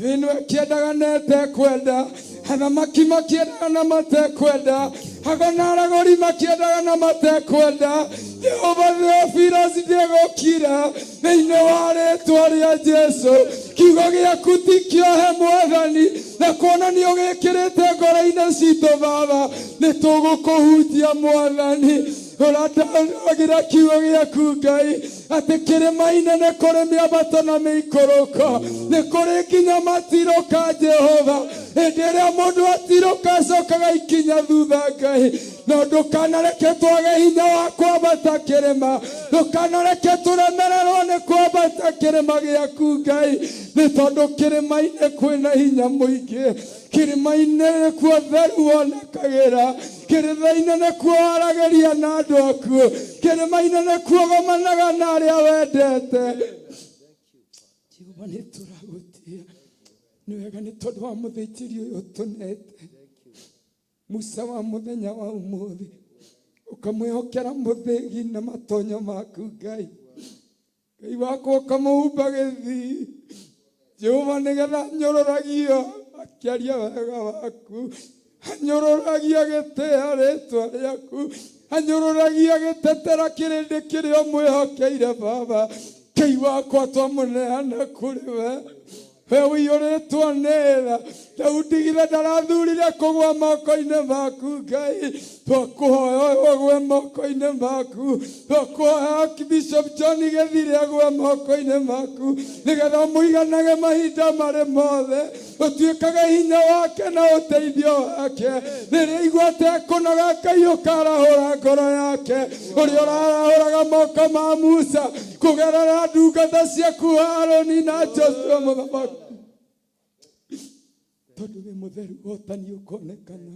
ĩno ĩkĩendaga na ĩtekwenda, athamaki makĩendaga na matekwenda, ago na aragũri makĩendaga na matekwenda. Jehova Theophilus ndĩgũkira thĩinĩ wa rĩtwa rĩa Jesu. Kiugo gĩaku ti kĩohe Mwathani, na kuona nĩ ũgĩkĩrĩte ngoro-inĩ citũ Baba, nĩ tũgũkũhunjia Mwathani. Ũrataagĩra kiugo gĩaku Ngai atĩ kĩrĩma-inĩ nĩ kũrĩ mĩambato na mĩikũrũko, nĩ kũrĩ nginya matirũka Jehova. Hĩndĩ ĩrĩa mũndũ atirũka acokaga ikinya thutha Ngai, no ndũkanareke twage hinya wa kwambata kĩrĩma, ndũkanareke tũremererwo nĩ kwambata kĩrĩma gĩaku Ngai, nĩ tondũ kĩrĩma-inĩ kwĩna hinya mũingĩ, kĩrĩma-inĩ nĩkuo theru wonekagĩra, kĩrĩma-inĩ nĩkuo waragĩria na andũ aku, kĩrĩma-inĩ nĩkuo gomanaga na arĩa wendete. Jehova nĩ tũragũtĩa, nĩ wega nĩ tondũ wa mũthĩnjĩri ũyũ ũtũnete Musa wa mũthenya wa ũmũthĩ, ũkamwĩhokera mũthĩgi na matonyo maku Ngai. Ngai wakwa ũkamũhumba gĩthii Jehova, nĩgetha anyũrũragio akĩaria wega waku, anyũrũragia gĩtĩa rĩtwa rĩaku, anyũrũragia gĩtetera kĩrĩndĩ kĩrĩa ũmwĩhokeire Baba. Ngai wakwa twamũneana kũrĩ we, we ũiyũrĩtwo nĩ tha. Daudi githĩ ndarathurire kũgwa moko-inĩ maku Ngai, twakũhoya ũyũ ũgwe moko-inĩ maku, twakũhoya Archbishop John Gĩthire agwe moko-inĩ maku, nĩgetha ũmũiganage mahinda marĩ mothe, ũtuĩkage hinya wake na ũteithio wake. Rĩrĩa aigua atekũnoga Ngai ũkarahũra ngoro yake, ũrĩa ũrarahũraga moko ma Musa kũgerera ndungata ciaku Harũni na Joshua mũthamaki, tondũ wĩ mũtheru ũhotani ũkonekana,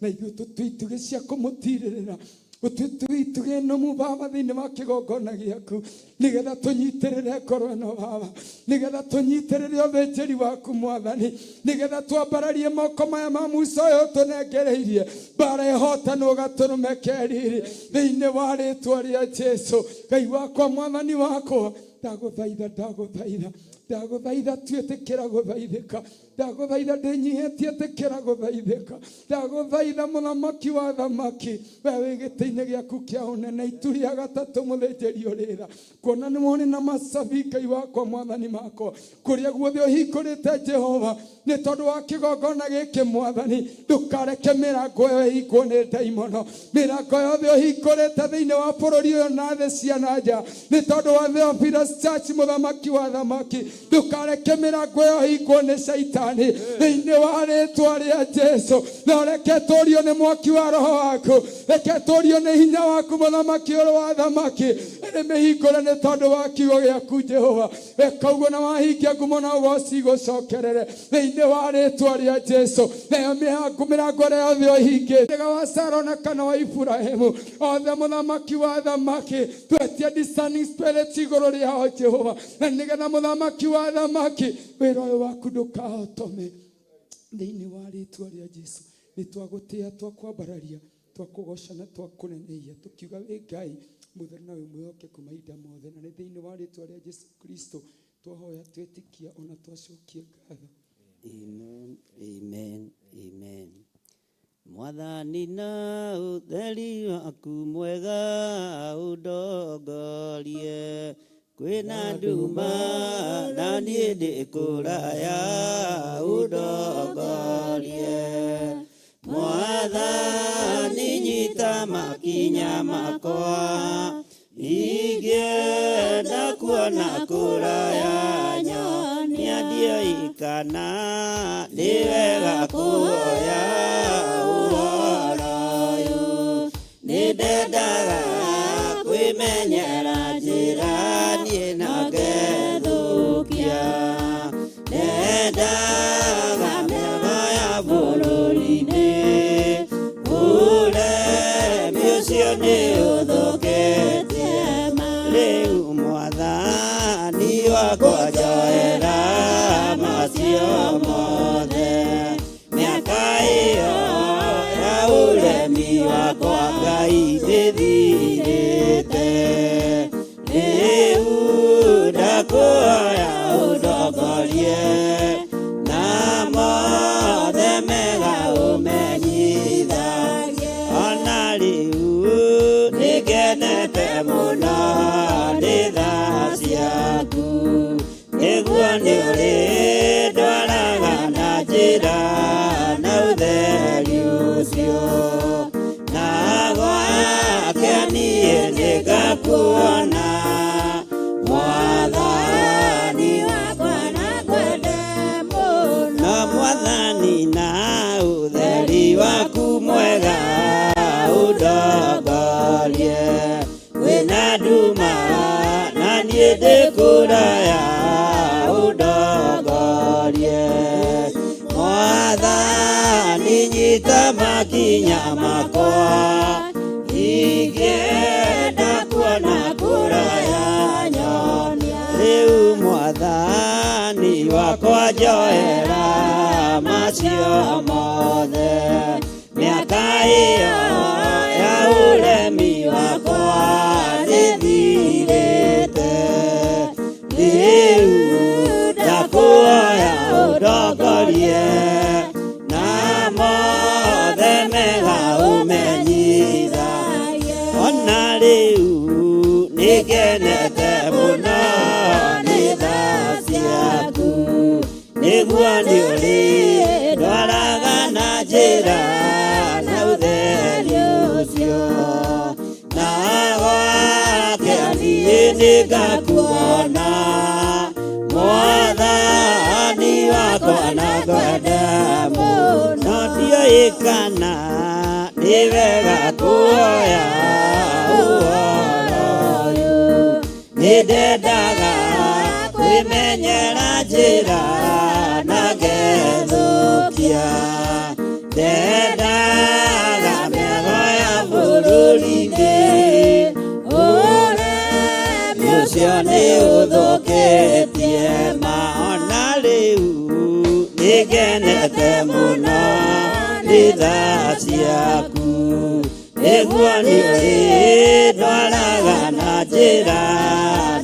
na ithuĩ tũtue itugĩ cia kũmũtirĩrĩra, ũtue itugĩ nũmu Baba thĩinĩ wa kĩgongona gĩaku, nĩgetha tũnyitĩrĩre ngoro ĩno Baba, nĩgetha tũnyitĩrĩre ũthĩnjĩri waku Mwathani, nĩgetha twambararie moko maya ma Musa ũyũ ũtũnengereirie mbara ĩhotanwo gatũrũme keriri thĩinĩ wa rĩtwa rĩa Jesu. Ngai wakwa, Mwathani wakwa, ndagũthaitha, ndagũthaitha, ndagũthaitha, tuĩtĩkĩra gũthaithĩka, ndagũthaitha ndĩnyihĩtie, ĩtĩkĩra gũthaithĩka, ndagũthaitha mũthamaki wa thamaki, we wĩ gĩtĩ-inĩ gĩaku kĩa ũnene, itu rĩa gatatũ mũthĩnjĩri ũrĩra, kuona nĩ wone na macabi Ngai wakwa, Mwathani makwa, kũrĩa guothe ũhingũrĩte Jehova, nĩ tondũ wa kĩgongona gĩkĩ Mwathani, ndũkareke mĩrango ĩyo ĩhingwo nĩ ndaimono, mĩrango yothe ũhingũrĩte thĩinĩ wa bũrũri ũyũ na thĩ cia na nja, nĩ tondũ wa Theophilus Church, mũthamaki wa thamaki, ndũkareke mĩrango ĩyo ĩhingwo nĩ caitani thĩinĩ wa rĩtwa rĩa Jesu. Na reke tũrio nĩ mwaki wa roho waku, reke tũrio nĩ hinya waku mũthamaki ũrĩ wa thamaki, ĩrĩ mĩhingũre nĩ tondũ wa kiugo gĩaku Jehova. Eka ũguo na wahingia ngumo na ũgoci gũcokerere thĩinĩ wa rĩtwa rĩa Jesu. Nayo mĩhango mĩrango ĩrĩa yothe ũhingĩte wa Sara na kana wa Iburahĩmu othe, mũthamaki wa thamaki, twetia discerning spirit igũrũ rĩao Jehova, na nĩgetha mũthamaki wa thamaki wĩra ũyũ waku ndũkahotome. Thĩinĩ wa rĩtwa rĩa Jesu nĩ twagũtĩa, twakwambararia, twakũgoca na twakũnenehia, tũkiuga wĩ Ngai mũtheru na wĩ mwĩhokeku mahinda mothe. Na nĩ thĩinĩ wa rĩtwa rĩa Jesu Kristo twahoya, twetĩkia ona twacokia ngatho. Amen, amen, amen. Mwathani na ũtheri waku mwega ũndongorie. Kwĩna nduma na niĩ ndĩ kũraya, ũndongorie. Mwathani, nyita makinya makwa, ingĩenda kuona kũraya, nyonia ndiũĩ kana nĩ wega kuoya ũhoro ũyũ. Nĩ ndendaga kwĩmenyera njĩra niĩ na ngethũkia. Ndendaga mĩago ya bũrũri-inĩ, ũremi ũcio nĩ ũthũkĩtie. Rĩu Mwathani wakwa, njoera macio mothe. Mĩaka ĩyo ya ũremi wakwa, Ngai, ndĩthirĩte. Rĩu ndakũhoya ũndongorie na mothe mega ũmenyithagie. Ona rĩu nĩngenete mũno nĩ tha ciaku, nĩguo nĩ ũrĩndwaraga na njĩra na ũtheri ũcio, na gwake niĩ nĩngakuona. Mwathani wakwa, nakwende mũno. No Mwathani, na ũtheri waku mwega ũndongorie. Kwĩna nduma na niĩ ndĩ kũraya, ũndongorie. Mwathani, nyita makinya makwa, ingĩenda kuona kũraya, nyonia. Rĩu Mwathani wakwa, njoera macio mothe. Mĩaka ĩyo ya ũremi wakwa nĩthirĩte. Rĩu ndakũhoya ũndongorie na mothe mega ũmenyithagie. Ona rĩu nĩngenete mũno nĩ tha ciaku, nĩguo nĩ ũrĩndwaraga na njĩra na ũtheri ũcio, na gwake niĩ nĩngakuona. Mwathani wakwa, na ngwende mũno. Ndiũĩ kana nĩ wega kuoya ũhoro ũyũ. Nĩ ndendaga kwĩmenyera njĩra na ngethũkia. Ndendaga mĩago ya bũrũri-inĩ, ũremi ũcio nĩ ũthũkĩtie ma. Ona rĩu nĩngenete mũno nĩ tha ciaku, nĩguo nĩ ũrĩndwaraga na njĩra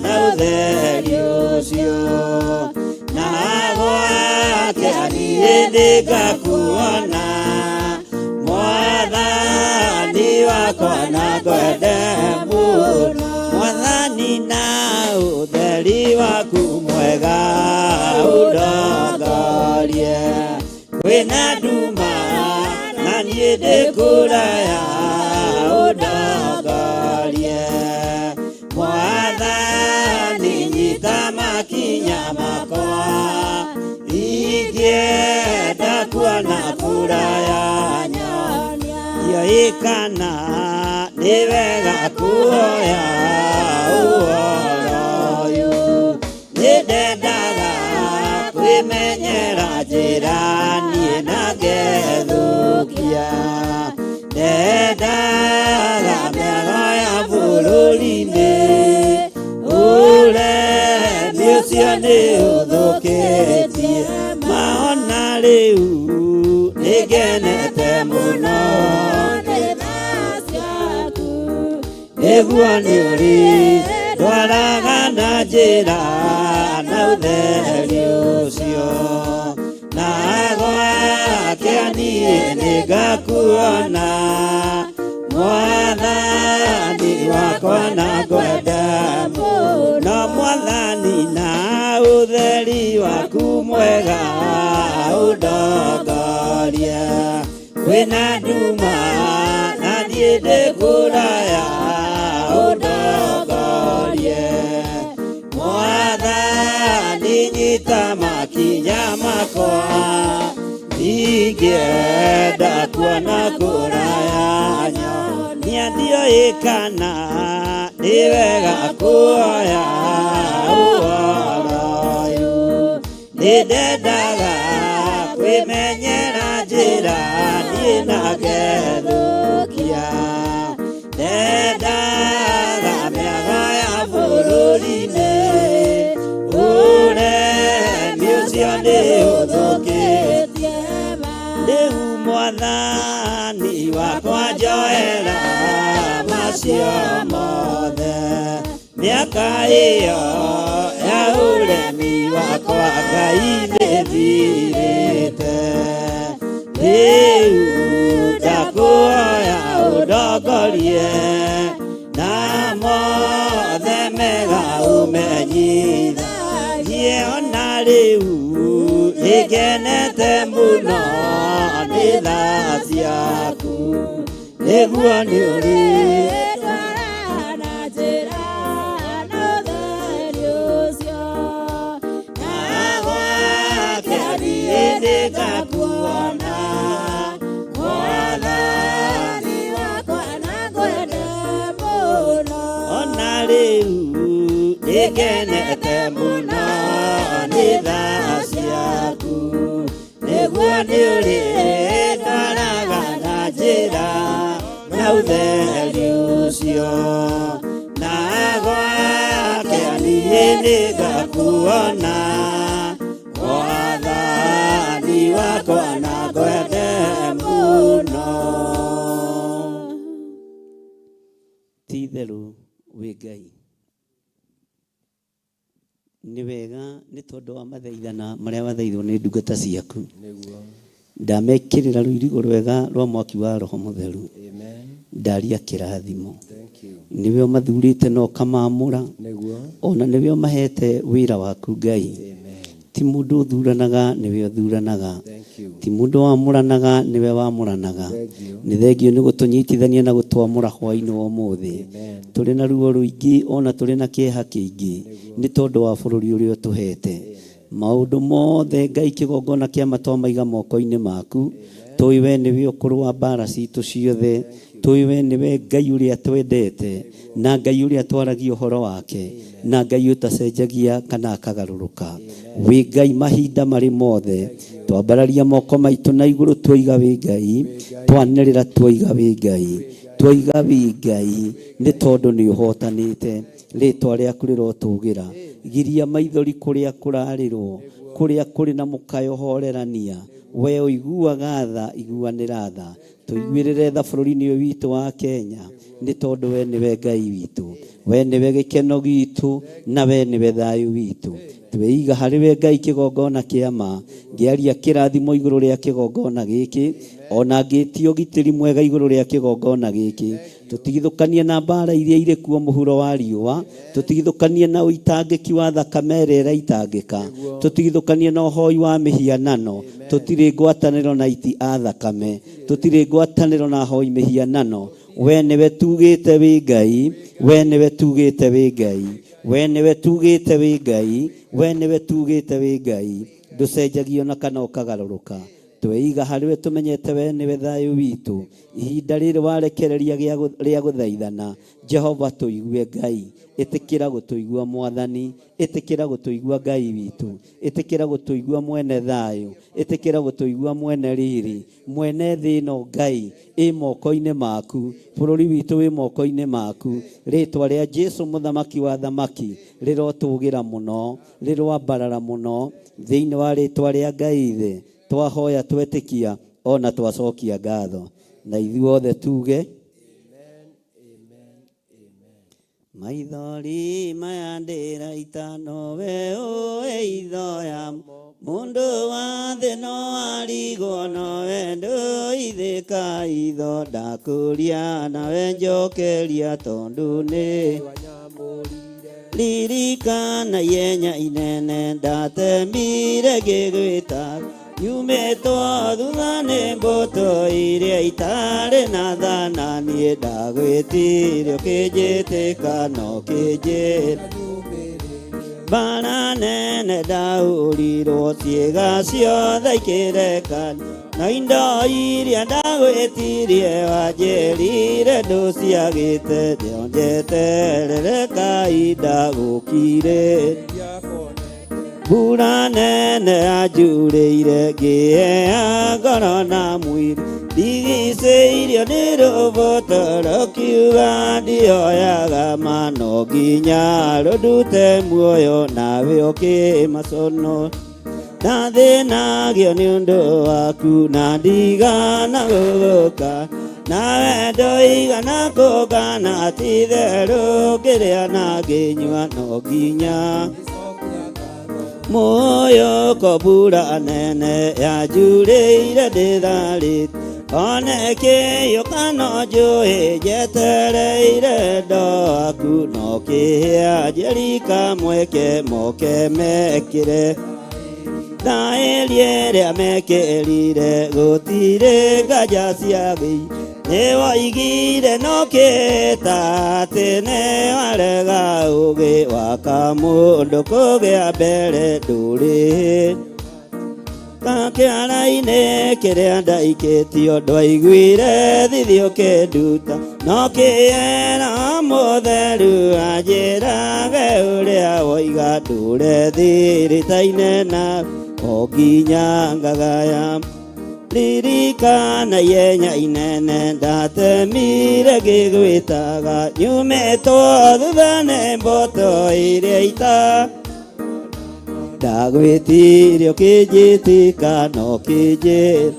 na ũtheri ũcio, na gwake niĩ nĩngakuona. Mwathani wakwa, na ngwende mũno. Mwathani, na ũtheri waku mwega ũndongorie. Kwĩna nduma na niĩ ndĩ kũraya, ũndongorie. Mwathani, nyita makinya makwa, ingĩenda kuona kũraya, ndiũĩ kana nĩ wega kuoya ũhoro ũyũ. Nĩ ndendaga kwĩmenyera njĩra niĩ na ngethũkia. Ndendaga mĩago ya bũrũri-inĩ, ũremi ũcio nĩ ũthũkĩtie. Maona rĩu Nĩngenete mũno nĩguo nĩ ũrĩ ndwaraga na njĩra na ũtheri ũcio na gwake niĩ nĩngakuona mwathani wakwa na ngwenda mũno mwathani na ũtheri waku mwega ũndongoria kwĩna nduma na niĩ ndĩ kũraya ũndongorie mwathani nyita makinya makwa ndingĩenda kuona kũraya nyonia ndiũĩ kana nĩ wega kuoya ũhoro ũyũ nĩndendaga kwĩmenyera njĩra niĩ na ngethũkia ndendaga mĩago ya bũrũri-inĩ ũremi ũcio nĩ ũthũkĩtie rĩu mwathani wakwa njoera macio mothe mĩaka ĩyo ya ũremi wakwa Ngai nĩthirĩte rĩu ndakuoya ũndongorie na mothe mega ũmenyithagie ona rĩu nĩngenete mũno nĩ tha ciaku nĩguo nĩ ũrĩ nĩngakuona mwathani ona rĩu nĩngenete mũno nĩ tha ciaku nĩguo nĩ ũrĩ ndwaraga na njĩra na ũtheri ũcio na gwake niĩ nĩngakuona mwathani wakwa na ngwende mũno ti itherũ wĩ Ngai nĩ wega nĩ tondũ wa mathaithana marĩa wathaithwo nĩ ndungata ciaku Nĩguo. ndamekĩrĩra rũirigo rwega rwa mwaki wa roho mũtheru Amen. ndaria kĩrathimo Thank you. nĩwe ũmathurĩte na ũkamaamũra Nĩguo. ona nĩwe ũmahete wĩra waku Ngai Amen. ti mũndũ ũthuranaga nĩwe ũthuranaga Thank you. ti mũndũ wamũranaga nĩwe wamũranaga Thank you. nĩ thengio nĩ gũtũnyitithania na gũtwamũra hwainĩ wa ũmũthĩ Amen. tũrĩ na ruo rũingĩ ona tũrĩ na kĩeha kĩingĩ nĩ tondũ wa bũrũri ũrĩa ũtũhete maũndũ mothe Ngai kĩgongona kĩa matwamaiga moko-inĩ maku tũĩ we nĩwe ũkũrũa mbara citũ ciothe tũĩ we nĩwe Ngai ũrĩa twendete na Ngai ũrĩa twaragia ũhoro wake na Ngai ũtacenjagia kana akagarũrũka wĩ Ngai mahinda marĩ mothe twambararia moko maitũ na igũrũ twoiga wĩ Ngai twanĩrĩra twoiga wĩ Ngai twoiga wĩ Ngai nĩ tondũ nĩ ũhotanĩte rĩtwa rĩaku rĩrotũgĩra giria maithori kũrĩa kũrarĩrwo kũrĩa kũrĩ na mũkayo horerania we ũiguaga tha iguanĩra tha tũiguĩrĩre tha bũrũri-inĩ ũyũ witũ wa Kenya nĩ tondũ we nĩwe Ngai witũ we nĩwe gĩkeno gitũ na we nĩwe thayũ witũ tweiga harĩ we Ngai kĩgongona kĩa ma ngĩaria kĩrathimo igũrũ rĩa kĩgongona gĩkĩ ona ngĩtia ũgitĩri mwega igũrũ rĩa kĩgongona gĩkĩ tũtigithũkanie na mbara iria irĩ kuo mũhuro wa riũa tũtigithũkanie na ũitangĩki wa thakame ĩrĩa ĩraitangĩka tũtigithũkanie na ũhoi wa mĩhianano tũtirĩ ngwatanĩro na iti a thakame tũtirĩ ngwatanĩro na ahoi mĩhianano we nĩwe tugĩte wĩ Ngai we nĩwe tugĩte wĩ Ngai we nĩwe tugĩte wĩ Ngai we nĩwe tugĩte wĩ Ngai ndũcenjagio na kana ũkagarũrũka tweiga harĩ we tũmenyete we nĩwe thayũ witũ ihinda rĩrĩ warekereria rĩa gũthaithana Jehova tũigue Ngai ĩtĩkĩra gũtũigua mwathani ĩtĩkĩra gũtũigua Ngai witũ ĩtĩkĩra gũtũigua mwene thayũ ĩtĩkĩra gũtũigua mwene riri mwene thĩ ĩno Ngai ĩ moko-inĩ maku bũrũri witũ wĩ moko-inĩ maku rĩtwa rĩa Jesu mũthamaki wa thamaki rĩrotũgĩra mũno rĩroambarara mũno thĩinĩ wa rĩtwa rĩa Ngai ithe twahoya twetĩkia. Ona twacokia ngatho na ithuothe tuge maithori maya ndĩraita nowe ũĩ ithoya mũndũ wa thĩ no arigwo nowe ndũithĩka itho ndakũria nawe njokeria tondũ nĩ ririkana ihenya inene ndatemire ngĩgwĩta nyumĩtwo thutha nĩ mbũtũ iria itarĩ na thana niĩ ndagwĩtire ũkĩnjĩtĩka no kĩnjĩra mbara nene ndahũrirwo ciĩga ciothe ikĩrekana na indo iria ndagwĩtirie wanjĩrire ndũciagĩte nĩonjeterere kahinda gũkirĩ mbura nene yanjurĩire ngĩhea ngoro na mwĩrĩ ndigicĩirio nĩ rũboto rũkiuga ndioyaga ma no nginya rũndute muoyo nawe ũkĩmacono ndathĩnagio nĩ ũndũ waku na ndigana gũgũka nawe ndũigana kũngana ti-itherũ ngĩrĩa na ngĩnyua no nginya muoyo ko mbura nene yanjurĩire ndĩtharĩte one kĩyũka no njũĩ njetereire ndo aku no kĩhĩa njerika mweke moke mekĩre thaĩri ĩrĩa mekĩrire gũtirĩ nganja ciagĩire nĩwoigire no kĩta atĩ nĩwarega ũgĩ wa kamũndũ kũgĩa mbere ndũrĩ kakĩara-inĩ kĩrĩa ndaikĩtio ndwaiguire thithi ũkĩnduta no kĩera mũtheru anjĩrage ũrĩa woiga ndũre thirita-inĩ nawe o nginya ngagaya ririkana ihenya inene ndatemire ngĩgwĩtaga nyumĩtwo thutha nĩ mbũtũ iria ita ndagwĩtirie ũkĩnjĩtĩka no kĩnjĩra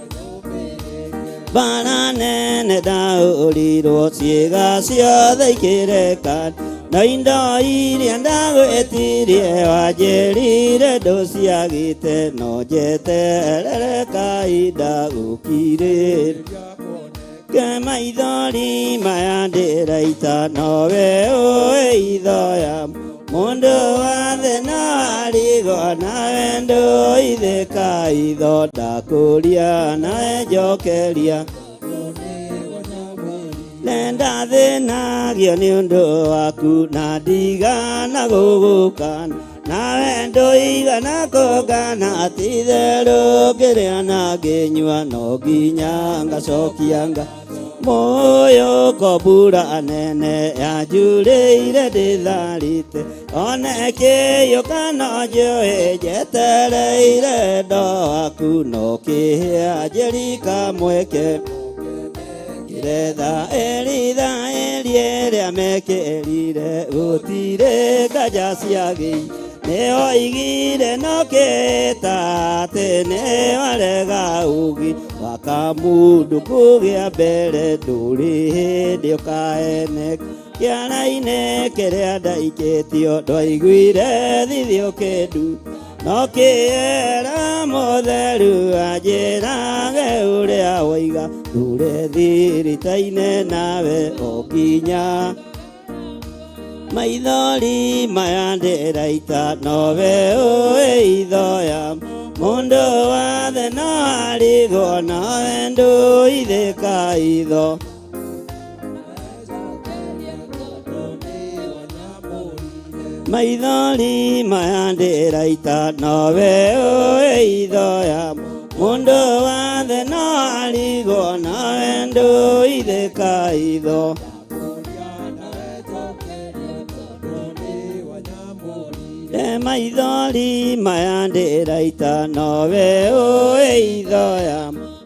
mbara nene ndahũrirwo ciĩga ciothe ikĩrekana no indo iria ndagwĩtirie wanjĩrire ndũciagĩte no njeterere kahinda gũkirĩre ke maithori maya ndĩraita nowe ũĩ ithoya mũndũ wa thĩ no arigwo nawe ndũithĩka itho ndakũria nawe njokeria ndendathĩnagio nĩ ũndũ waku na ndigana gũgũkana nawe ndũigana kũngana ti-itherũ ngĩrĩa na ngĩnyua no nginya ngacokia nga muoyo ko mbura nene yanjurĩire ndĩtharĩte one kĩyũka no njũĩ njetereire ndo aku no kĩhĩa njĩrika mweke Iretha ĩritha ĩrĩa mekĩrire gũtirĩ nganja ciagĩire nĩwoigire no kĩta atĩ nĩwarega ũgĩ wa kamũndũ kũgĩa mbere ndũrĩ hĩndĩ ũkaeneka kĩara-inĩ kĩrĩa ndaikĩtio ndwaiguire thithi ũkĩndu no kĩera mũtheru anjĩrage ũrĩa woiga ndũre thirita-inĩ nawe o nginya maithori maya ndĩraita nowe ũĩ ithoya mũndũ wa thĩ no arigwo nowe ndũithĩka itho maithori maya ndĩraita nowe ũĩ ithoya mũndũ wa thĩ no arigwo nowe ndũithĩka itho maithori maya ndĩraita nowe ũĩ ithoya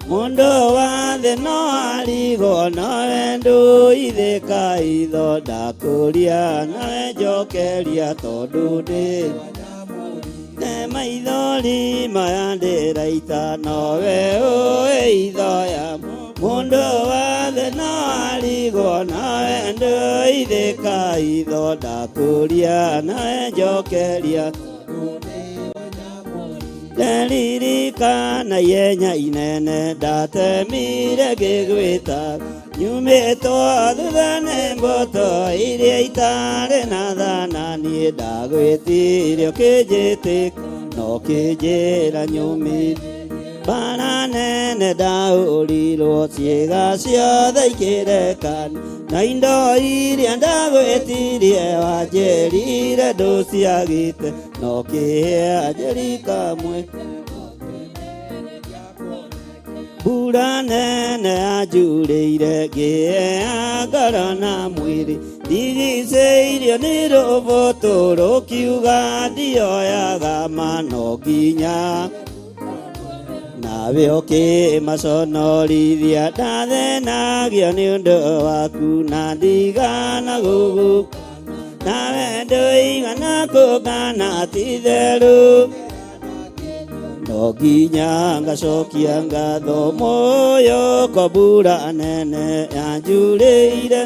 mũndũ wa thĩ no arigwo nowe ndũithĩka itho ndakũria nawe njokeria tondũ ndĩ Maithori maya ndĩraita nowe ũĩ ithoya mũndũ wathe no arigwo nawe ndũithĩka itho ndakũria nawe njokeria nderirikana ihenya inene ndatemire ngĩgwĩta nyumĩtwo thutha nĩ mbũtũ iria itarĩ na thana niĩ ndagwĩtirie ũkĩnjĩtĩka no kĩnjĩra nyũmĩte mbara nene ndahũrirwo ciĩga ciothe ikĩrekana na indo iria ndagwĩtirie wanjĩrire ndũciagĩte no kĩanjĩri kamwe mbura nene yanjurĩire ngĩea ngoro na mwĩrĩ ndigicĩirio nĩ rũbũtũ rũkiuga ndioyaga ma no nginya nawe ũkĩmaconorithia ndathenagio nĩ ũndũ waku na ndigana gũgũ nawe ndũigana kũngana ti-itherũ no nginya ngacokia ngatho muoyo kwa mbura nene yanjurĩire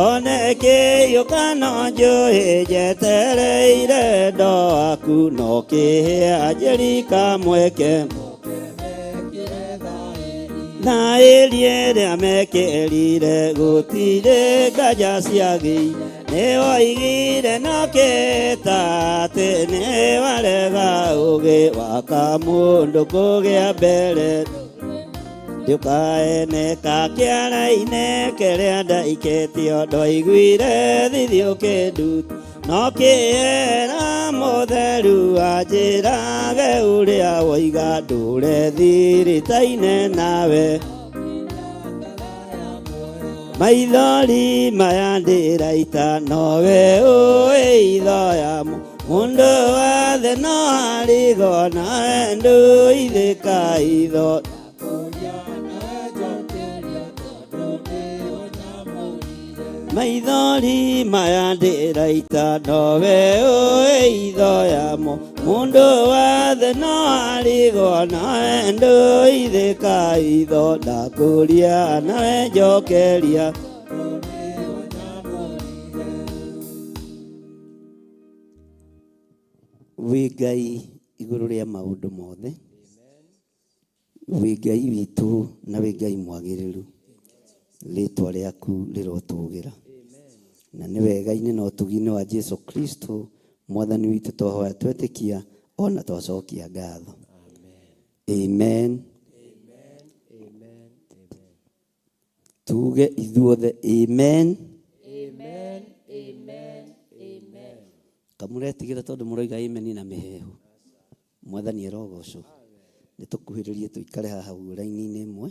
one kĩiyũka no njũĩ njetereire ndo waku no kĩanjĩri kamweke thaĩri ĩrĩa mekĩrire gũtirĩ nganja ciagĩi nĩwoigire no kĩta atĩ nĩwarega ũgĩ wa kamũndũ kũgĩa mbere ndũkaeneka kĩara-inĩ kĩrĩa ndaikĩtio ndoiguire thithi ũkĩnduta no kĩera mũtheru anjĩrage ũrĩa woiga ndũre thiritaine nawe maithori maya ndĩraita nowe ũĩ ithoya mũndũ wathe no arigwo nawe ndũithĩka itho maithori maya ndĩraita nowe ũĩ ithoyamo mũndũ wathe no arigwo nawe ndũithĩka itho ndakũria nawe njokeria wĩ Ngai igũrũ rĩa maũndũ mothe wĩ Ngai witũ na wĩ Ngai mwagĩrĩru rĩtwa rĩaku rĩrotũgĩra na nĩ wega-inĩ na ũtugi-inĩ wa Jesu Kristo mwathani witũ twahoya twetĩkia ona twacokia ngatho amen tuge ithuothe amen kamũretigĩra tondũ mũroiga amen na mĩhehu mwathani arogocwo nĩ tũkuhĩrĩrie tũikare haha ũguo raini-inĩ ĩmwe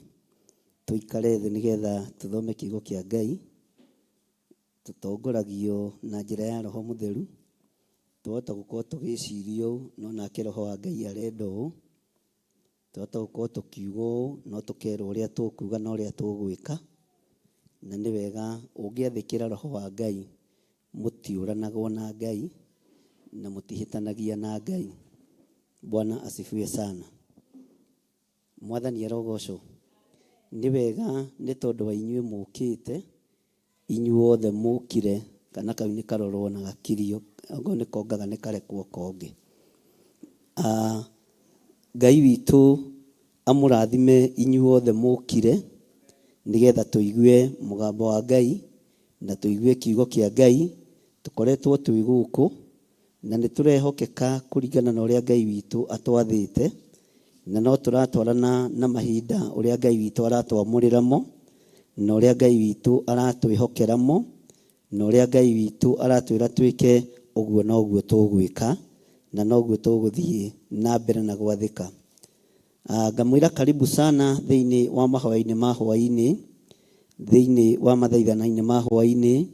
tũikare thĩ nĩgetha tũthome kiugo kĩa Ngai tũtongoragio na njĩra ya roho mũtheru twahota gũkorwo tũgĩciria ũũ no nake roho wa Ngai arenda ũũ twahota gũkorwo tũkiuga ũũ no tũkerwo ũrĩa tũkuga na ũrĩa tũgwĩka na nĩ wega ũngĩathĩkĩra roho wa Ngai mũtiũranagwo na Ngai na mũtihĩtanagia na Ngai Bwana asifiwe sana mwathani arogocwo nĩ wega nĩ tondũ wa inyuĩ mũkĩte inyuothe mũkire kana kau nĩ karorwo na gakirio okorwo nĩ kongaga nĩ karekwo konge Ngai witũ amũrathime inyuothe mũkire nĩgetha tũigue mũgambo wa Ngai na tũigue kiugo kĩa Ngai tũkoretwo twĩ gũkũ na nĩ tũrehokeka kũringana na ũrĩa Ngai witũ atwathĩte na no tũratwarana na mahinda ũrĩa Ngai witũ aratwamũrĩramo na ũrĩa Ngai witũ aratwĩhokeramo na ũrĩa Ngai witũ aratwĩra twĩke ũguo noguo tũgwĩka na noguo tũgũthiĩ na mbere na gwathĩka. Ngamwĩra karibu sana thĩinĩ wa mahoya-inĩ ma hwaĩ-inĩ thĩinĩ wa mathaithana-inĩ ma hwaĩ-inĩ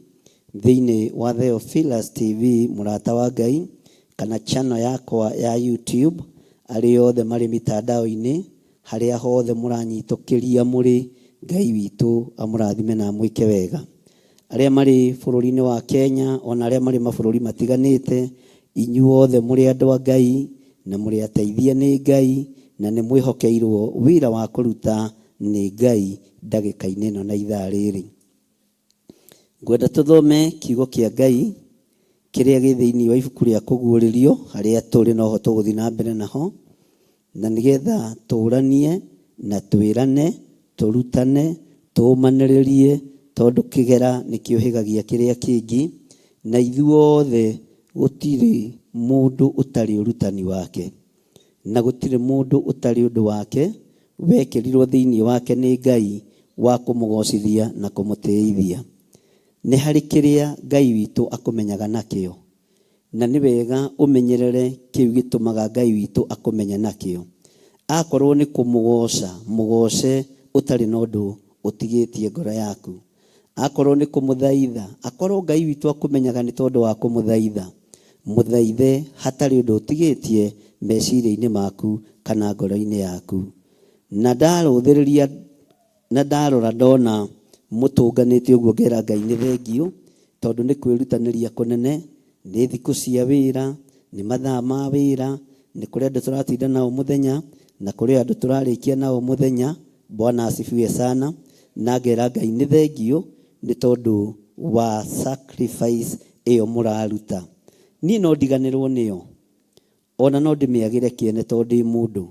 thĩinĩ wa Theophilus TV mũrata wa Ngai kana channel yakwa ya YouTube arĩa othe marĩ mitandao-inĩ harĩa hothe mũranyitũkĩria mũrĩ Ngai witũ amũrathime na amwĩke wega arĩa marĩ bũrũri-inĩ wa Kenya ona arĩa marĩ mabũrũri matiganĩte Inyuothe mũrĩ andũ a Ngai na mũrĩ ateithie nĩ Ngai na nĩ mwĩhokeirwo wĩra wa kũruta nĩ Ngai ndagĩka-inĩ ĩno na ithaa rĩrĩ. Ngwenda tũthome kiugo kĩa Ngai kĩrĩa gĩ thĩinĩ wa ibuku rĩa Kũguũrĩrio harĩa tũrĩ noho tũgũthiĩ na mbere naho, na nĩgetha tũũranie na twĩrane, tũrutane, tũũmanĩrĩrie, tondũ kĩgera nĩ kĩũhĩgagia kĩrĩa kĩngĩ, na ithuothe gũtirĩ mũndũ ũtarĩ ũrutani wake, na gũtirĩ mũndũ ũtarĩ ũndũ wake wekĩrirwo thĩinĩ wake nĩ Ngai wa kũmũgocithia na kũmũtĩithia. Nĩ harĩ kĩrĩa Ngai witũ akũmenyaga nakĩo, na nĩ wega ũmenyerere kĩu gĩtũmaga Ngai witũ akũmenye nakĩo. Akorwo nĩ kũmũgoca, mũgoce ũtarĩ na ũndũ ũtigĩtie ngoro yaku. Akorwo nĩ kũmũthaitha, akorwo Ngai witũ akũmenyaga nĩ tondũ wa kũmũthaitha, mũthaithe hatarĩ ũndũ ũtigĩtie meciria-inĩ maku kana ngoro-inĩ yaku. Na ndarũthĩrĩria na ndarora ndona mũtũnganĩte ũguo ngera Ngai nĩ thengiũ, tondũ nĩ kwĩrutanĩria kũnene, nĩ thikũ cia wĩra, nĩ mathaa ma wĩra, nĩ kũrĩ andũ tũratinda nao mũthenya, na kũrĩ andũ tũrarĩkia nao mũthenya. Bwana asifiwe sana. Na ngera Ngai nĩ thengiũ nĩ tondũ wa sacrifice ĩyo mũraruta. Niĩ no ndiganĩrwo nĩyo, ona no ndĩmĩagĩre kĩene tondũ ndĩ mũndũ,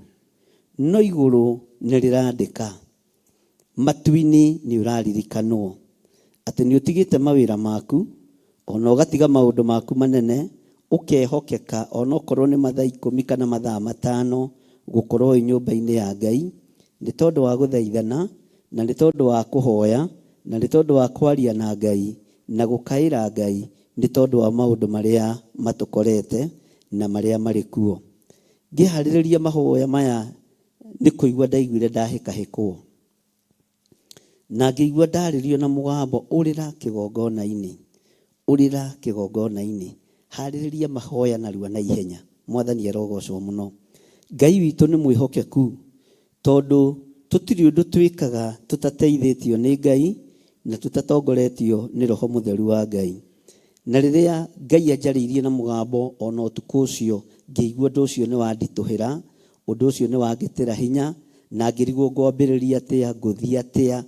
no igũrũ nĩ rĩrandĩka, matu-inĩ nĩ ũraririkanwo atĩ nĩ ũtigĩte mawĩra maku, ona ũgatiga maũndũ maku manene, ũkehokeka onokorwo nĩ mathaa 10 kana mathaa 5 gũkorwo wĩ nyũmba-inĩ ya Ngai, nĩ tondũ wa gũthaithana, na nĩ tondũ wa kũhoya, na nĩ tondũ wa kwaria na Ngai, na gũkaĩra Ngai, nĩ tondũ wa maũndũ marĩa matũkorete na marĩa marĩ kuo. Ngĩharĩrĩria mahoya maya nĩ kũigua ndaiguire ndahĩkahĩkwo, na ngĩigua ndarĩrio na mũgambo, ũrĩra kĩgongona-inĩ, ũrĩra kĩgongona-inĩ, harĩrĩria mahoya narua na ihenya. Mwathani arogocwo mũno. Ngai witũ nĩ mwĩhokeku, tondũ tũtirĩ ũndũ twĩkaga tũtateithĩtio nĩ Ngai na tũtatongoretio nĩ Roho Mũtheru wa Ngai. Na rĩrĩa Ngai anjarĩirie na mũgambo ona ũtukũ ũcio, ngĩigua ũndũ ũcio nĩ wanditũhĩra, ũndũ ũcio nĩ wangĩtĩra hinya, na ngĩrigwo ngwambĩrĩria atĩa, ngũthiĩ atĩa,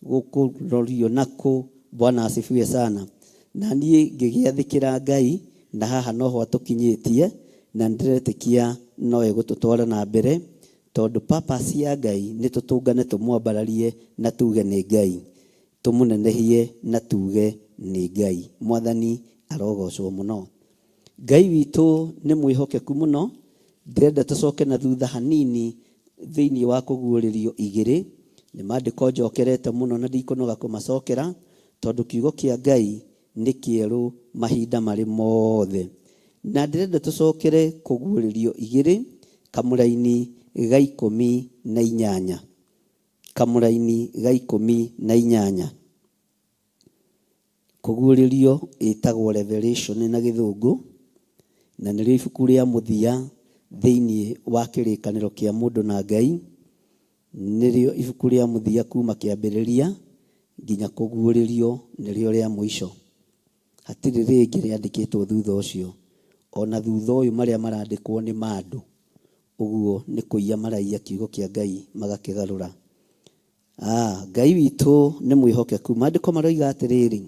gũkũrorio nakũ. Bwana asifiwe sana. Na niĩ ngĩgĩathĩkĩra Ngai, na haha noho atũkinyĩtie, na nĩndĩretĩkia no egũtũtwara na mbere, tondũ purpose ya Ngai nĩ tũtũngane tũmwambararie na tuge nĩ Ngai, tũmũnenehie na tuge nĩ Ngai. Mwathani arogocwo mũno. Ngai witũ nĩ mwĩhokeku mũno. Ndĩrenda tũcoke na thutha hanini thĩinĩ wa Kũguũrĩrio 2. Nĩ maandĩko njokerete mũno na ndikũnoga kũmacokera, tondũ kiugo kĩa Ngai nĩ kĩerũ mahinda marĩ mothe. Na ndĩrenda tũcokere Kũguũrĩrio 2, kamũraini ga 18. Kamũraini ga 18. Kũguũrĩrio ĩtagwo Revelation na Gĩthũngũ, na nĩrĩo ibuku rĩa mũthia thĩinĩ wa kĩrĩkanĩro kĩa mũndũ na Ngai. Nĩrĩo ibuku rĩa mũthia kuma kĩambĩrĩria nginya kũguũrĩrio, nĩrĩo rĩa mũico. Hatirĩ rĩngĩ rĩandĩkĩtwo thutha ũcio. Ona thutha ũyũ marĩa marandĩkwo nĩ ma andũ, ũguo nĩ kũiya maraiya kiugo kĩa Ngai magakĩgarũra. Ngai witũ nĩ mwĩhokeku. Maandĩko maroiga atĩrĩrĩ,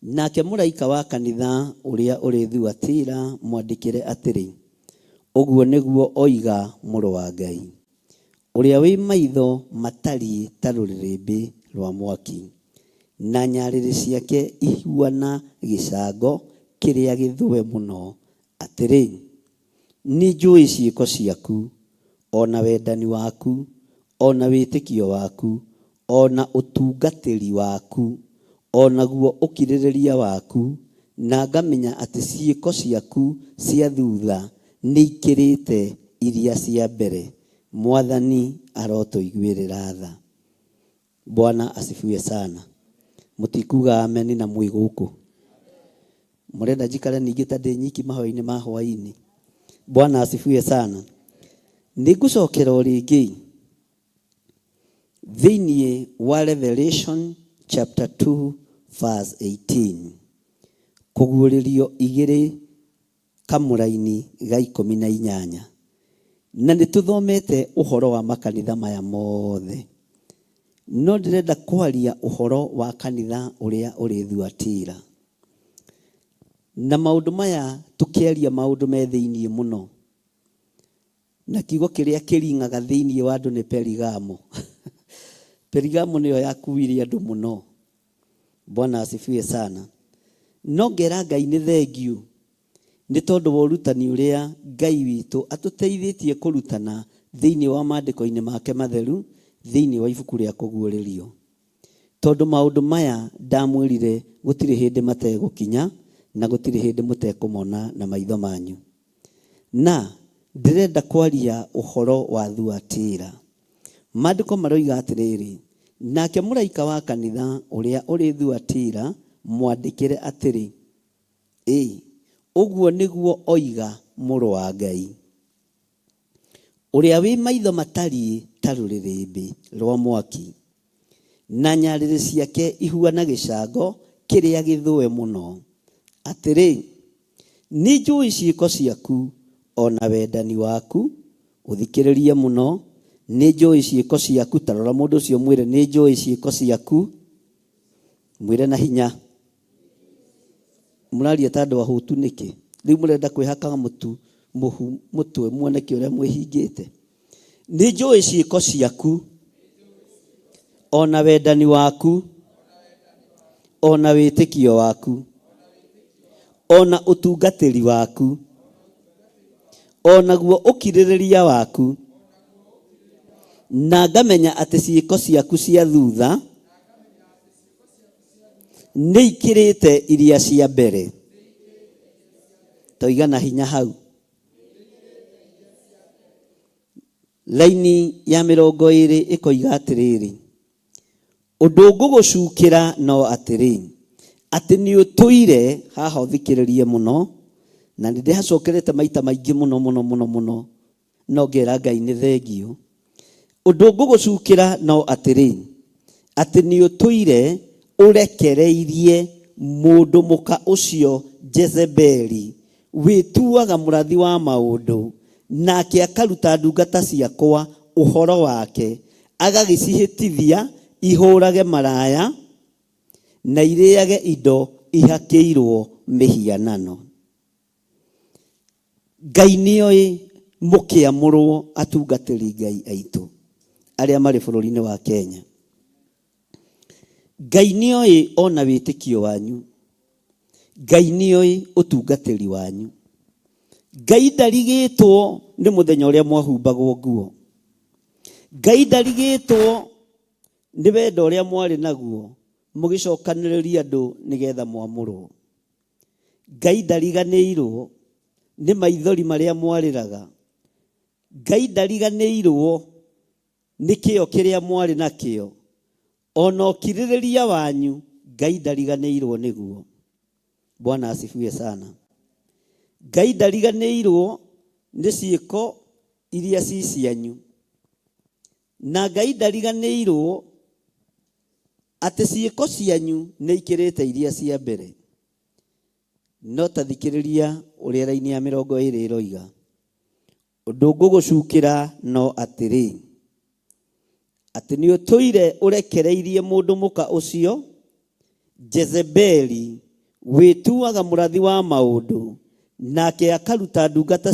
nake mũraika wa kanitha ũrĩa ũrĩ Thuatira mwandĩkĩre atĩrĩ, ũguo nĩguo oiga Mũrũ wa Ngai, ũrĩa wĩ maitho matariĩ ta rũrĩrĩmbĩ rwa mwaki, na nyarĩrĩ ciake ihuana gĩcango kĩrĩa gĩthũe mũno, atĩrĩ, nĩnjũĩ ciĩko ciaku, o na wendani waku, o na wĩtĩkio waku, o na ũtungatĩri waku, o naguo ũkirĩrĩria waku, na ngamenya atĩ ciĩko ciaku cia thutha nĩikĩrĩte iria cia mbere. Mwathani arotũiguĩrĩra tha. Bwana asifiwe sana. Mũtikuga ameni na mwĩ gũkũ. Mũrenda njikare ningĩ ta ndĩ nyiki mahoya-inĩ ma hwaĩ-inĩ. Bwana asifiwe sana. Nĩngũcokera o rĩngĩ thĩinĩ wa Revelation chapter 2 verse 18. Kũguũrĩrio 2 Kamũraini ga 18. Na nĩ tũthomete ũhoro wa makanitha maya mothe. No ndĩrenda kwaria ũhoro wa kanitha ũrĩa ũrĩ Thuatira. Na maũndũ maya tũkĩaria maũndũ me thĩiniĩ mũno. Na kiugo kĩrĩa kĩringaga thĩiniĩ wa andũ nĩ Perigamo. Perigamo nĩyo yakuire andũ mũno. Bwana asifiwe sana. No ngera Ngai nĩ thengiũ nĩ tondũ wa ũrutani ũrĩa Ngai witũ atũteithĩtie kũrutana thĩinĩ wa maandĩko-inĩ make matheru thĩinĩ wa ibuku rĩa Kũguũrĩrio. Tondũ maũndũ maya ndamwĩrire gũtirĩ hĩndĩ mategũkinya na gũtirĩ hĩndĩ mũtekũmona na maitho manyu. Na ndĩrenda kwaria ũhoro wa Thuatira. Maandĩko maroiga atĩrĩrĩ, nake mũraika wa kanitha ũrĩa ũrĩ Thuatira mwandĩkĩre atĩrĩ, ĩ, ũguo nĩguo oiga Mũrũ wa Ngai, ũrĩa wĩ maitho matariĩ ta rũrĩrĩmbĩ rwa mwaki, na nyarĩrĩ ciake ihuana gĩcango kĩrĩa gĩthũe mũno, atĩrĩ, nĩnjũĩ ciĩko ciaku o na wendani waku, ũthikĩrĩrie mũno, nĩnjũĩ ciĩko ciaku. Ta rora mũndũ ũcio mwĩre, nĩnjũĩ ciĩko ciaku, mwĩre na hinya. Mũraria ta andũ ahũtu nĩkĩ? Rĩu mũrenda kwĩhakaga mũtu mũhu mũtwe muone kĩ ũrĩa mwĩhingĩte. Nĩnjũĩ ciĩko ciaku o na wendani waku o na wĩtĩkio waku o na ũtungatĩri waku o naguo ũkirĩrĩria waku, na ngamenya atĩ ciĩko ciaku cia thutha nĩ ikĩrĩte iria cia mbere. Toiga na hinya hau. Laini ya 20 ĩkoiga atĩrĩrĩ, ũndũ ngũgũcukĩra no atĩrĩ, atĩ nĩ ũtũire haha, ũthikĩrĩrie mũno, na nĩ ndĩhacokerete maita maingĩ mũno mũno mũno mũno, no ngera Ngai nĩ thengiũ. Ũndũ ngũgũcukĩra no atĩrĩ, atĩ nĩ ũtũire ũrekereirie mũndũ mũka ũcio Jezebeli, wĩtuaga mũrathi wa maũndũ, nake akaruta ndungata ciakwa ũhoro wake, agagĩcihĩtithia ihũrage maraya na irĩage indo ihakĩirwo mĩhianano. Ngai nĩoĩ mũkĩamũrwo atungatĩri Ngai aitũ arĩa marĩ bũrũri-inĩ wa Kenya. Ngai nĩoĩ ona wĩtĩkio wanyu. Ngai nĩoĩ ũtungatĩri wanyu. Ngai ndarigĩtwo nĩ mũthenya ũrĩa mwahumbagwo nguo. Ngai ndarigĩtwo nĩ wendo ũrĩa mwarĩ naguo mũgĩcokanĩrĩria andũ nĩgetha mwamũrwo. Ngai ndariganĩirwo nĩ maithori marĩa mwarĩraga. Ngai ndariganĩirwo nĩ kĩyo kĩrĩa mwarĩ nakĩo. Ona ũkirĩrĩria wanyu Ngai ndariganĩirwo nĩguo. Bwana asifiwe sana. Ngai ndariganĩirwo nĩ ciĩko iria ci cianyu. Na Ngai ndariganĩirwo atĩ ciĩko cianyu nĩ ikĩrĩte iria cia mbere. No ta thikĩrĩria ũrĩa raini ya 20 ĩroiga. Ũndũ ngũgũcukĩra no atĩrĩ, atĩ nĩ ũtũire ũrekereirie mũndũ mũka ũcio Jezebeli, wĩtuaga mũrathi wa maũndũ, nake akaruta ndungata.